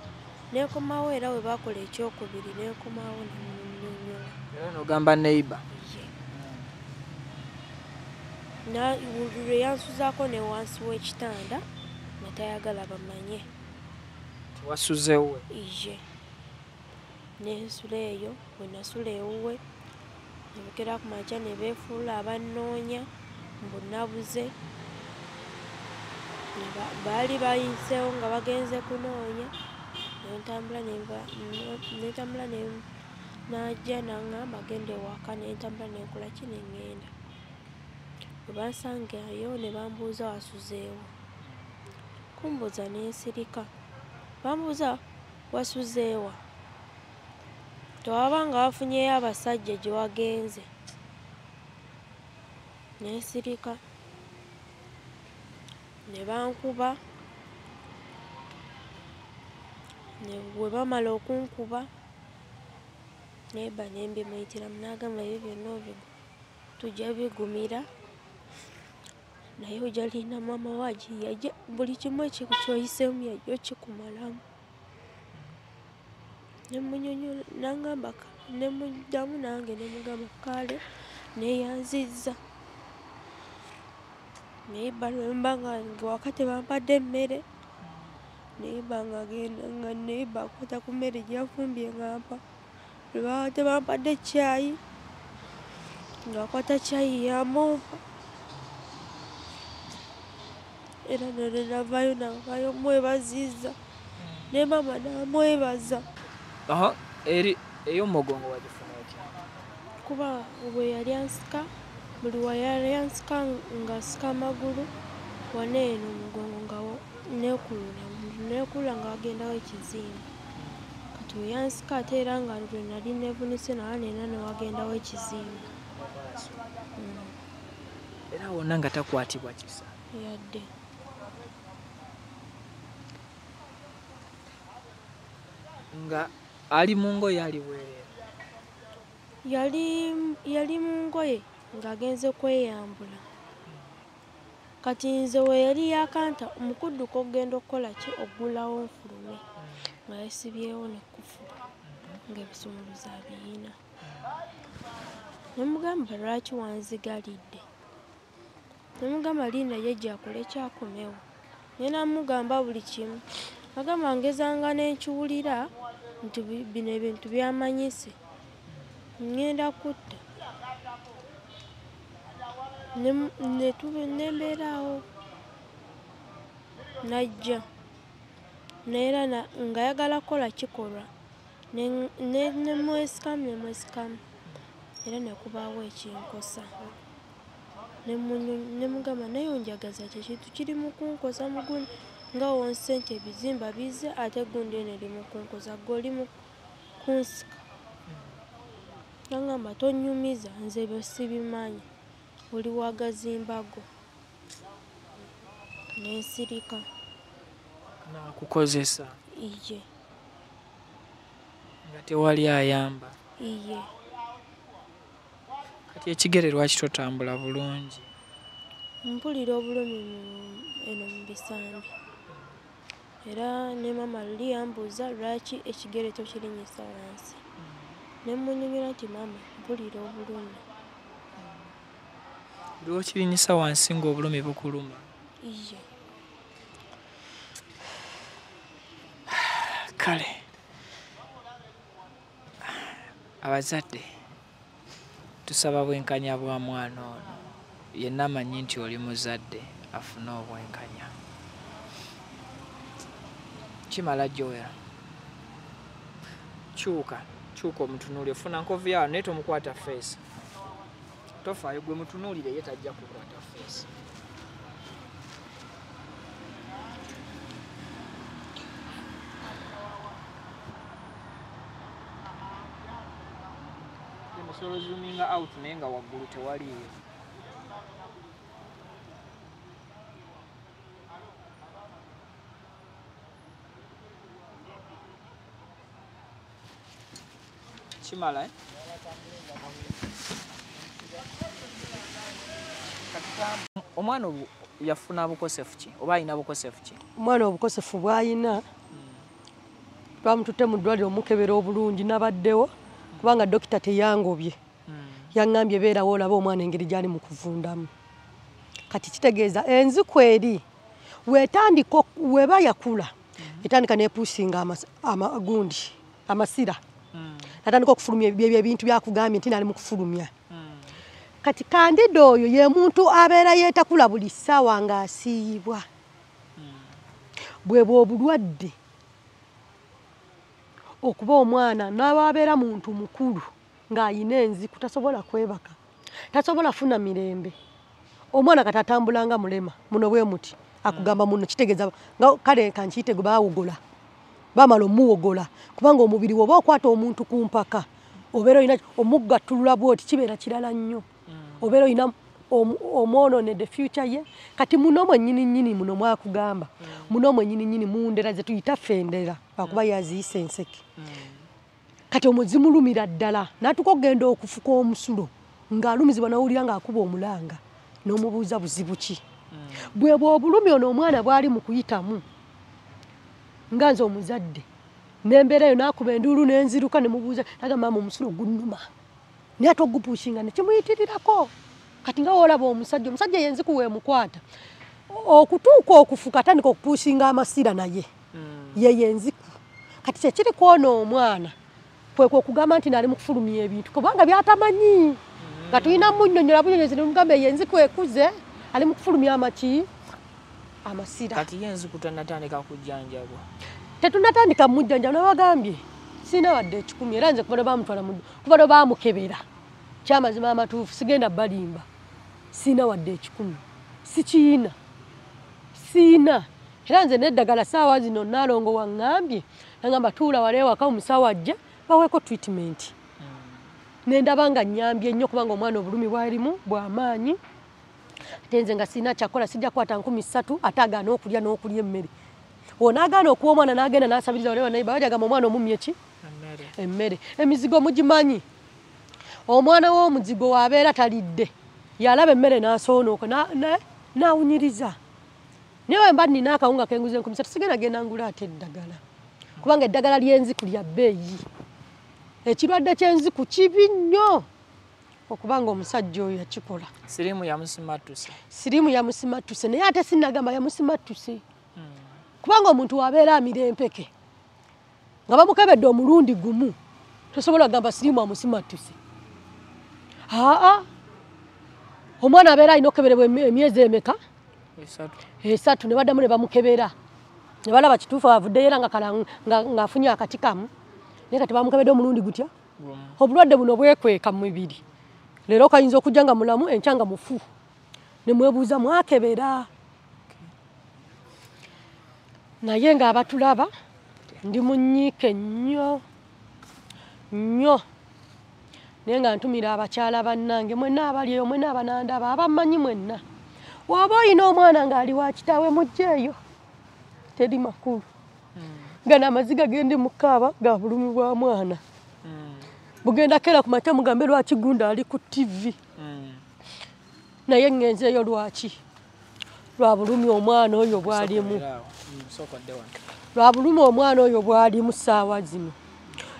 neekomawo era bwe baakola ekyokubiri neekomawo ne munnyonnyola. Era n'ogamba neighbor? Lwe yansuzaako ne wansi w'ekitanda nga tayagala bamanye. Wasuze wuwe? Iye. Nensula eyo, bwe nasula ewuwe ne bukera ku makya ne beefuula abannoonya mbu nabuze. Baali bayiseewo nga bagenze kunoonya ne ntambula n'ajja n'aŋŋamba genda ewaka ne ntambula ne nkola ki ne ŋŋenda. Bwe bansangayo ne bambuuza wasuzeewa. Kumbuuza ne nsirika. Bambuuza wasuzeewa. Tewaba nga wafunyeeyo abasajja gye wagenze. Ne nsirika. Ne bankuba. Bwe bamala okunkuba neighbor ne mbimuyitiramu n'agamba ebyo byonna tujja bigumira naye ojja linda maama wo yajja buli kimu ky'oyiseemu yajja okikumalamu. Ne mmunnyonnyola n'angamba ne muddamu nange ne mugamba kale neeyanzizza. Neighbor lwe mba nga ewaka tebampadde mmere neighbor ng'agenda nga neighbor akwata ku mmere gy'afumbye ng'ampa. Lwe baba tebampadde caayi ng'akwata caayi y'amumpa. Era ne navaayo navaayo mmwebazizza ne maama n'amwebaza. Eri ey'omugongo wagifuna otya? Kuba bwe yali ansika buli we yali ansika ng'asika amagulu wano eno omugongo nga neekulula nga wagendawo ekizimba. Kati bwe yansika ate era nga lwe nali neevunise nawo nena ne wagendawo ekizimba. Era wonna nga takwatibwa kisa? Yadde. Nga ali mu ngoye ali bwereere? Yali mu ngoye ng'agenze kweyambula. Kati nze we yali yakanta mu kudduka okugenda okukola ki oggulawo nfulume nga yeesibyewo n'ekkufulu ng'ebisumuluzo abiyina. Ne mugamba lwaki wanzigalidde? Ne mugamba linda jjajja akole ki akomewo. Ne namugamba buli kimu. Agamba ngezanga ne nkiwulira nti bino ebintu byamanyise ŋŋenda kutta. Ne mbeera awo n'ajja naye era ng'ayagala kukola kikolwa ne mwesikamu era ne kubaawo ekinkosa. Ne mugamba naye onjagaza ki ekintu kiri mu kunkosa mugundi nga wonse nti ebizimba bizze ate gundi eno eri mu kunkosa ggwe oli mu kunsika. N'aŋŋamba tonnyumiza nze ebyo sibimanyi oli wagazimba go. Ne nsirika. N'akukozesa? Iye. Nga tewali ayamba? Iye. Kati ekigere lwaki totambula bulungi? Mpulira obulumi eno mu bisambi. Era ne maama luli yambuuza lwaki ekigere tokirinnyisa wansi. Ne mmunnyonnyola nti maama mpulira obulumi. Lw'okirinnyisa wansi ng'obulumi bukuluma? Iye. Kale abazadde tusaba bwenkanya bwa mwana ono. Yenna amanyi nti oli muzadde afune obwenkanya. Kimala Joel. Kyuka, kyuka omutunuulire, funa nkovu yawo naye tomukwata feesi. Tofaayo gwe mutunuulire ye tajja kukwata feesi. Osobola zoominga out naye nga waggulu tewaliiyo. Kimala, eh? Omwana yafuna bukosefu ki oba alina bukosefu ki? Omwana obukosefu bw'alina twamututte mu ddwaliro omukebera obulungi nabaddewo kubanga dokita teyangobye. Yaŋŋambye beerawo olaba omwana engeri gy'ali mu kuvundamu. Kati kitegeeza enziku eri weetandika weba yakula etandika neepuusinga amagundi amasira. Natandika okufulumya ebyo ebintu byakugambye nti nali mu kufulumya. Kati kandida oyo ye muntu abeera yeetakula buli ssaawa ng'asiiyibwa. Bwe bw'obulwadde okuba omwana n'ababeera muntu mukulu ng'ayina enziku tasobola kwebaka, tasobola funa mirembe. Omwana kati atambula nga mulema muno bwe muti akugamba muno kitegeeza nga kale kankiyite gwe baawogola bamala omuwogola kubanga omubiri woba okwata omuntu ku mpaka obeera olina omuggattulula bw'oti kibeera kirala nnyo. Obeera olina omwonoonedde future ye. Kati muno mwennyini nnyini muno mwakugamba muno mwennyini nnyini mu ndera ze tuyita ffe endera lwakuba yaziyisa enseke. Kati omwo zimulumira ddala n'atuuka okugenda okufuka omusulo ng'alumizibwa n'owulira ng'akuba omulanga n'omubuuza buzibu ki. Bwe bw'obulumi ono omwana bw'ali mu kuyitamu nga nze omuzadde n'embeera eyo n'akuba enduulu n'enziruka ne mubuuza n'agamba maama omusulo gunnuma naye ate ogupuushinga ne kimuyitirirako. Kati nga w'olaba omusajja omusajja yenziku weemukwata okutuuka okufuka atandika okupuushinga amasira naye ye yenziku. Kati kyekiri kwona omwana kwe okugamba nti nali mu kufulumya ebintu kubanga byatamanyi nga tulina munnyonnyola bunnyonnyozi ne mugamba yenziku ekuze ali mu kufulumya amaki amasira. Kati ye enziku tannatandika kujjanjabwa? Tetunnatandika mujjanjaba nabagambye sirina wadde ekikumi era nze kuva lwe baamutwala kuva lwe baamukebera kyamazima amatuufu sigenda balimba sirina wadde ekikumi sikiyina siina era nze n'eddagala ssaawa zino Nnaalongo waŋŋambye nagamba tuula wala ewaka omusawo ajje baweeko treatment. Nendaba nga nnyambye nnyo kubanga omwana obulumi bw'alimu bw'amaanyi ate nze nga sirina kyakukola sijja kukwata 3000 ate agaana okulya n'okulya emmere. Onaagaana okuwa omwana n'agenda n'asabiriza wali banayiba bajagamba omwana omummye ki? Emmere. Emizigo mugimanyi. Omwana w'omuzigo w'abeera talidde yalaba emmere n'asoonooka n'awunyiriza. Naye bwe mba nnina akawunga ke nguze 3000 sigenda genda ngula ate eddagala kubanga eddagala ly'enziku lya bbeeyi. Ekirwadde ky'enziku kibi nnyo okubanga omusajja oyo yakikola. Siriimu yamusimattuse. Siriimu yamusimattuse naye ate sinnagamba yamusimattuse. Kubanga omuntu wabeera amira empeke nga bamukebedde omulundi gumu tosobola kugamba siriimu amusimattuse. Aa omwana abeera alina okukeberebwa emyezi emeka? Esatu ne baddamu ne bamukebera ne balaba kituufu avuddeyo era ng'afunye akati kamu naye kati bamukebedde omulundi gutya? Obulwadde buno bwekweka mu mibiri. Leero kayinza okujja nga mulamu enkya nga mufu ne mwebuuza mwakebera. Naye ng'abatulaba ndi munyiike nnyo nnyo naye nga ntumira abakyala bannange mwenna abali eyo mwenna abanandaba abammanyi mwenna w'oba olina omwana ng'ali wa kitaawe muggyeeyo teri makulu. Gano amaziga gendi mu kaaba ga bulumi bwa mwana. Bugenda keera ku makya mugambe lwaki gundi ali ku TV. Naye ŋŋenzeeyo lwaki? Lwa bulumi omwana oyo bw'alimu. Lwa bulumi omwana oyo bw'alimu ssaawa zino.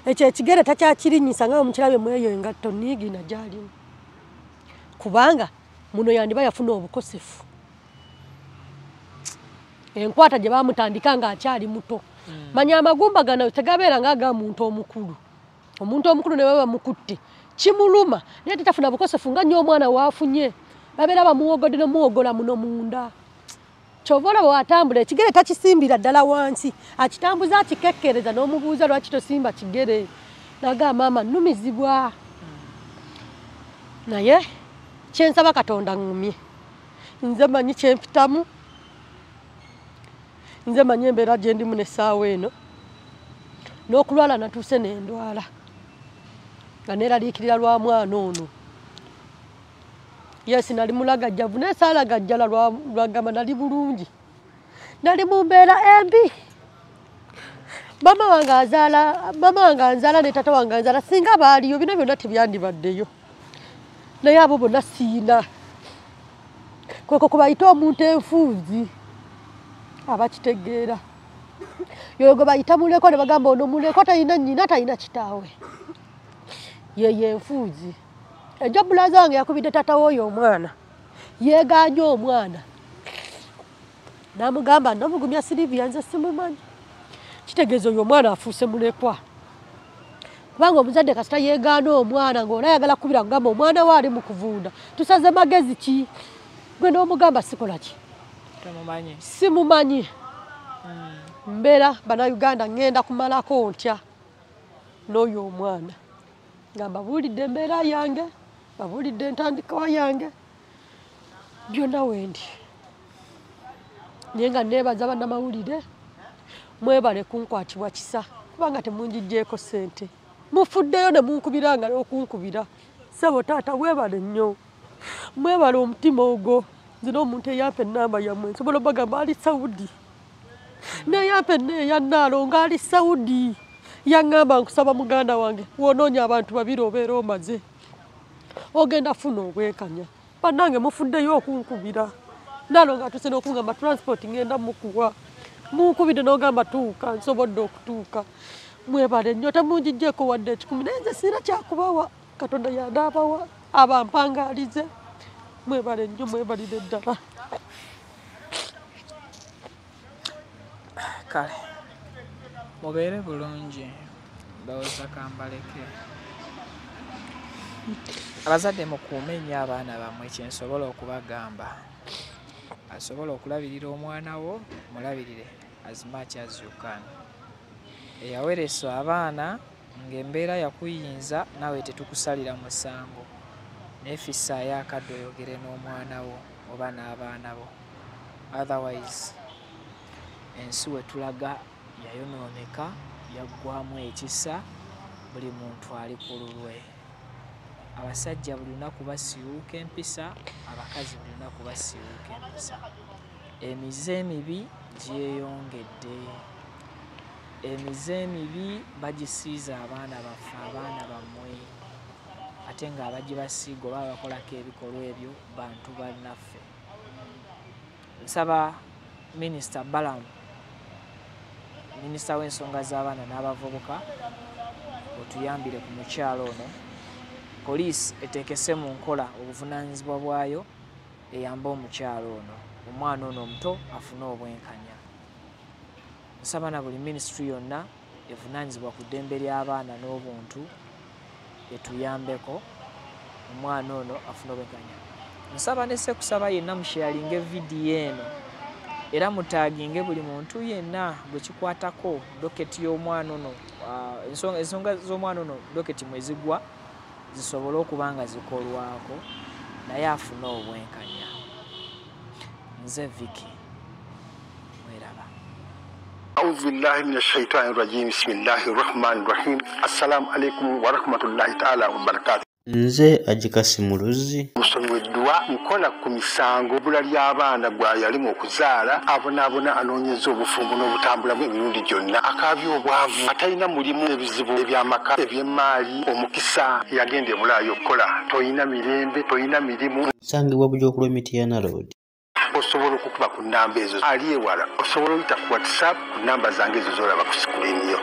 Ekyo ekigere takyakirinyisa nga mukirabye mu eyo engatto niigina gy'alimu. Kubanga muno yandiba yafuna obukosefu. Enkwata gye baamutandika ng'akyali muto. Manya amagumba gano tegabeera nga muntu omukulu. Omuntu omukulu ne baba mukutte kimuluma naye tetafuna bukosefu nga nnyo omwana waafunye. Babeera bamuwogodde n'omuwogola muno munda. Ky'ova olaba bw'atambula ekigere takisimbira ddala wansi akitambuza akikekkereza n'omubuuza lwaki tosimba kigere n'agamba maama nnumizibwa. Naye kye nsaba Katonda ŋŋumye. Nze mmanyi kye mpitamu, nze mmanyi embeera gye ndimu n'essaawa eno n'okulwala natuuse ne ndwala. Nga neeraliikirira lwa mwana ono. Yes, nali mulagajjavu naye saalagajjala lwagamba nali bulungi. Nali mu mbeera embi. Mama wange azaala, mama wange anzaala ne tata wange anzaala, singa baaliyo bino byonna tebyandibaddeyo. Naye abo bonna siina. Kweko kubayita omuntu enfuuzi abakitegeera. Yoyo gwe bayita mulekwa ne bagamba ono mulekwa talina nnyina talina kitaawe. Ye enfuuzi. Ejjo bulaza wange yakubidde taata w'oyo omwana. Yeegaanye omwana. N'amugamba namugumya Silivia nze simumanyi. Kitegeeza oyo omwana afuuse mulekwa. Kubanga omuzadde kasita yeegaana omwana ng'ola ayagala kukubira kugamba omwana we ali mu kuvunda. Tusaze magezi ki? Gwe n'omugamba sikola ki? Tomumanyi. Simumanyi. Mbeera Bannayuganda ŋŋenda kumalako ntya n'oyo omwana. Nga mbabuulidde embeera yange, mbabuulidde entandikwa yange, byonna wendi. Naye nga neebaza bannamawulire, mwebale kunkwatibwa kisa kubanga temungiggyeeko ssente. Mufuddeyo ne munkubira nga okunkubira. Ssebo taata weebale nnyo. Mwebale omutima ogwo. Nze n'omuntu eyampa ennamba yammwe nsobola obbagamba ali Saudi. Neyampa eya Nnaalongo ali Saudi. Yaŋŋamba nkusaba muganda wange wonoonya abantu babiri obeera omaze. Ogenda funa obwenkanya. Bannange mufuddeyo okunkubira. Nnaalongo atuuse n'okungamba transport ŋŋenda mukuwa. Munkubidde n'ogamba tuuka nsobodde okutuuka. Mwebale nnyo temungiggyeeko wadde 10 naye nze sirina kyakubawa. Katonda y'anaabawa abampangaalize. Mwebale nnyo mwebalire ddala. Kale mubeere bulungi, ndowooza kambaleke. Abazadde mukuume nnyo abaana bammwe, kye nsobola okubagamba. Asobola okulabirira omwana wo, mulabirire as much as you can. Eyaweeresa abaana ng'embeera yakuyinza naawe tetukusalira musango. Naye fissaayo akadde oyogere n'omwana wo oba n'abaana bo. Otherwise ensi we tulaga yayonooneka, yaggwamu ekisa, buli muntu ali ku lulwe. Abasajja buli lunaku basiiwuuka empisa, abakazi buli lunaku basiiwuuka empisa. Emize emibi gyeyongedde. Emize emibi bagisiiza abaana baffe, abaana bammwe. Ate ng'abagibasiiga oba abakolako ebikolwa ebyo bantu bannaffe. Nsaba Minisita Balaam, minisita w'ensonga z'abaana n'abavubuka, otuyambire ku mukyalo ono. Poliisi eteekese mu nkola obuvunaanyizibwa bwayo eyambe omukyalo ono, omwana ono omuto afune obwenkanya. Nsaba na buli minisitule yonna evunaanyizibwa ku ddembe ly'abaana n'obuntu etuyambeko omwana ono afune obwenkanya. Nsaba ne ssekusaba yenna musharinge vidiyo eno era mutaaginge buli muntu yenna gwe kikwatako doketi y'omwana ono, ensonga z'omwana ono doketi mwe zigwa zisobole okuba nga zikolwako naye afune obwenkanya. Nze Vicky mweraba. أعوذ بالله من الشيطان الرجيم بسم الله الرحمن الرحيم السلام عليكم ورحمة الله تعالى وبركاته. Nze Ajikasi Muluzi musomi w'edduwa nkola ku misango bbula ly'abaana gwa yalimu okuzaala abonaabona anoonyeza obufumbo n'obutambulamu emirundi gyonna akaabya obwavu atalina mulimu ebizibu eby'amaka eby'emmaali omukisa yagenda e Bulaaya okukola toyina mirembe toyina mirimu. Nsangibwa Bujokulwa Mityana Road. Osobola okukuba ku nnamba ezo ali ewala osobola oyita ku WhatsApp ku nnamba zange ezo z'olaba ku sikuliini yo.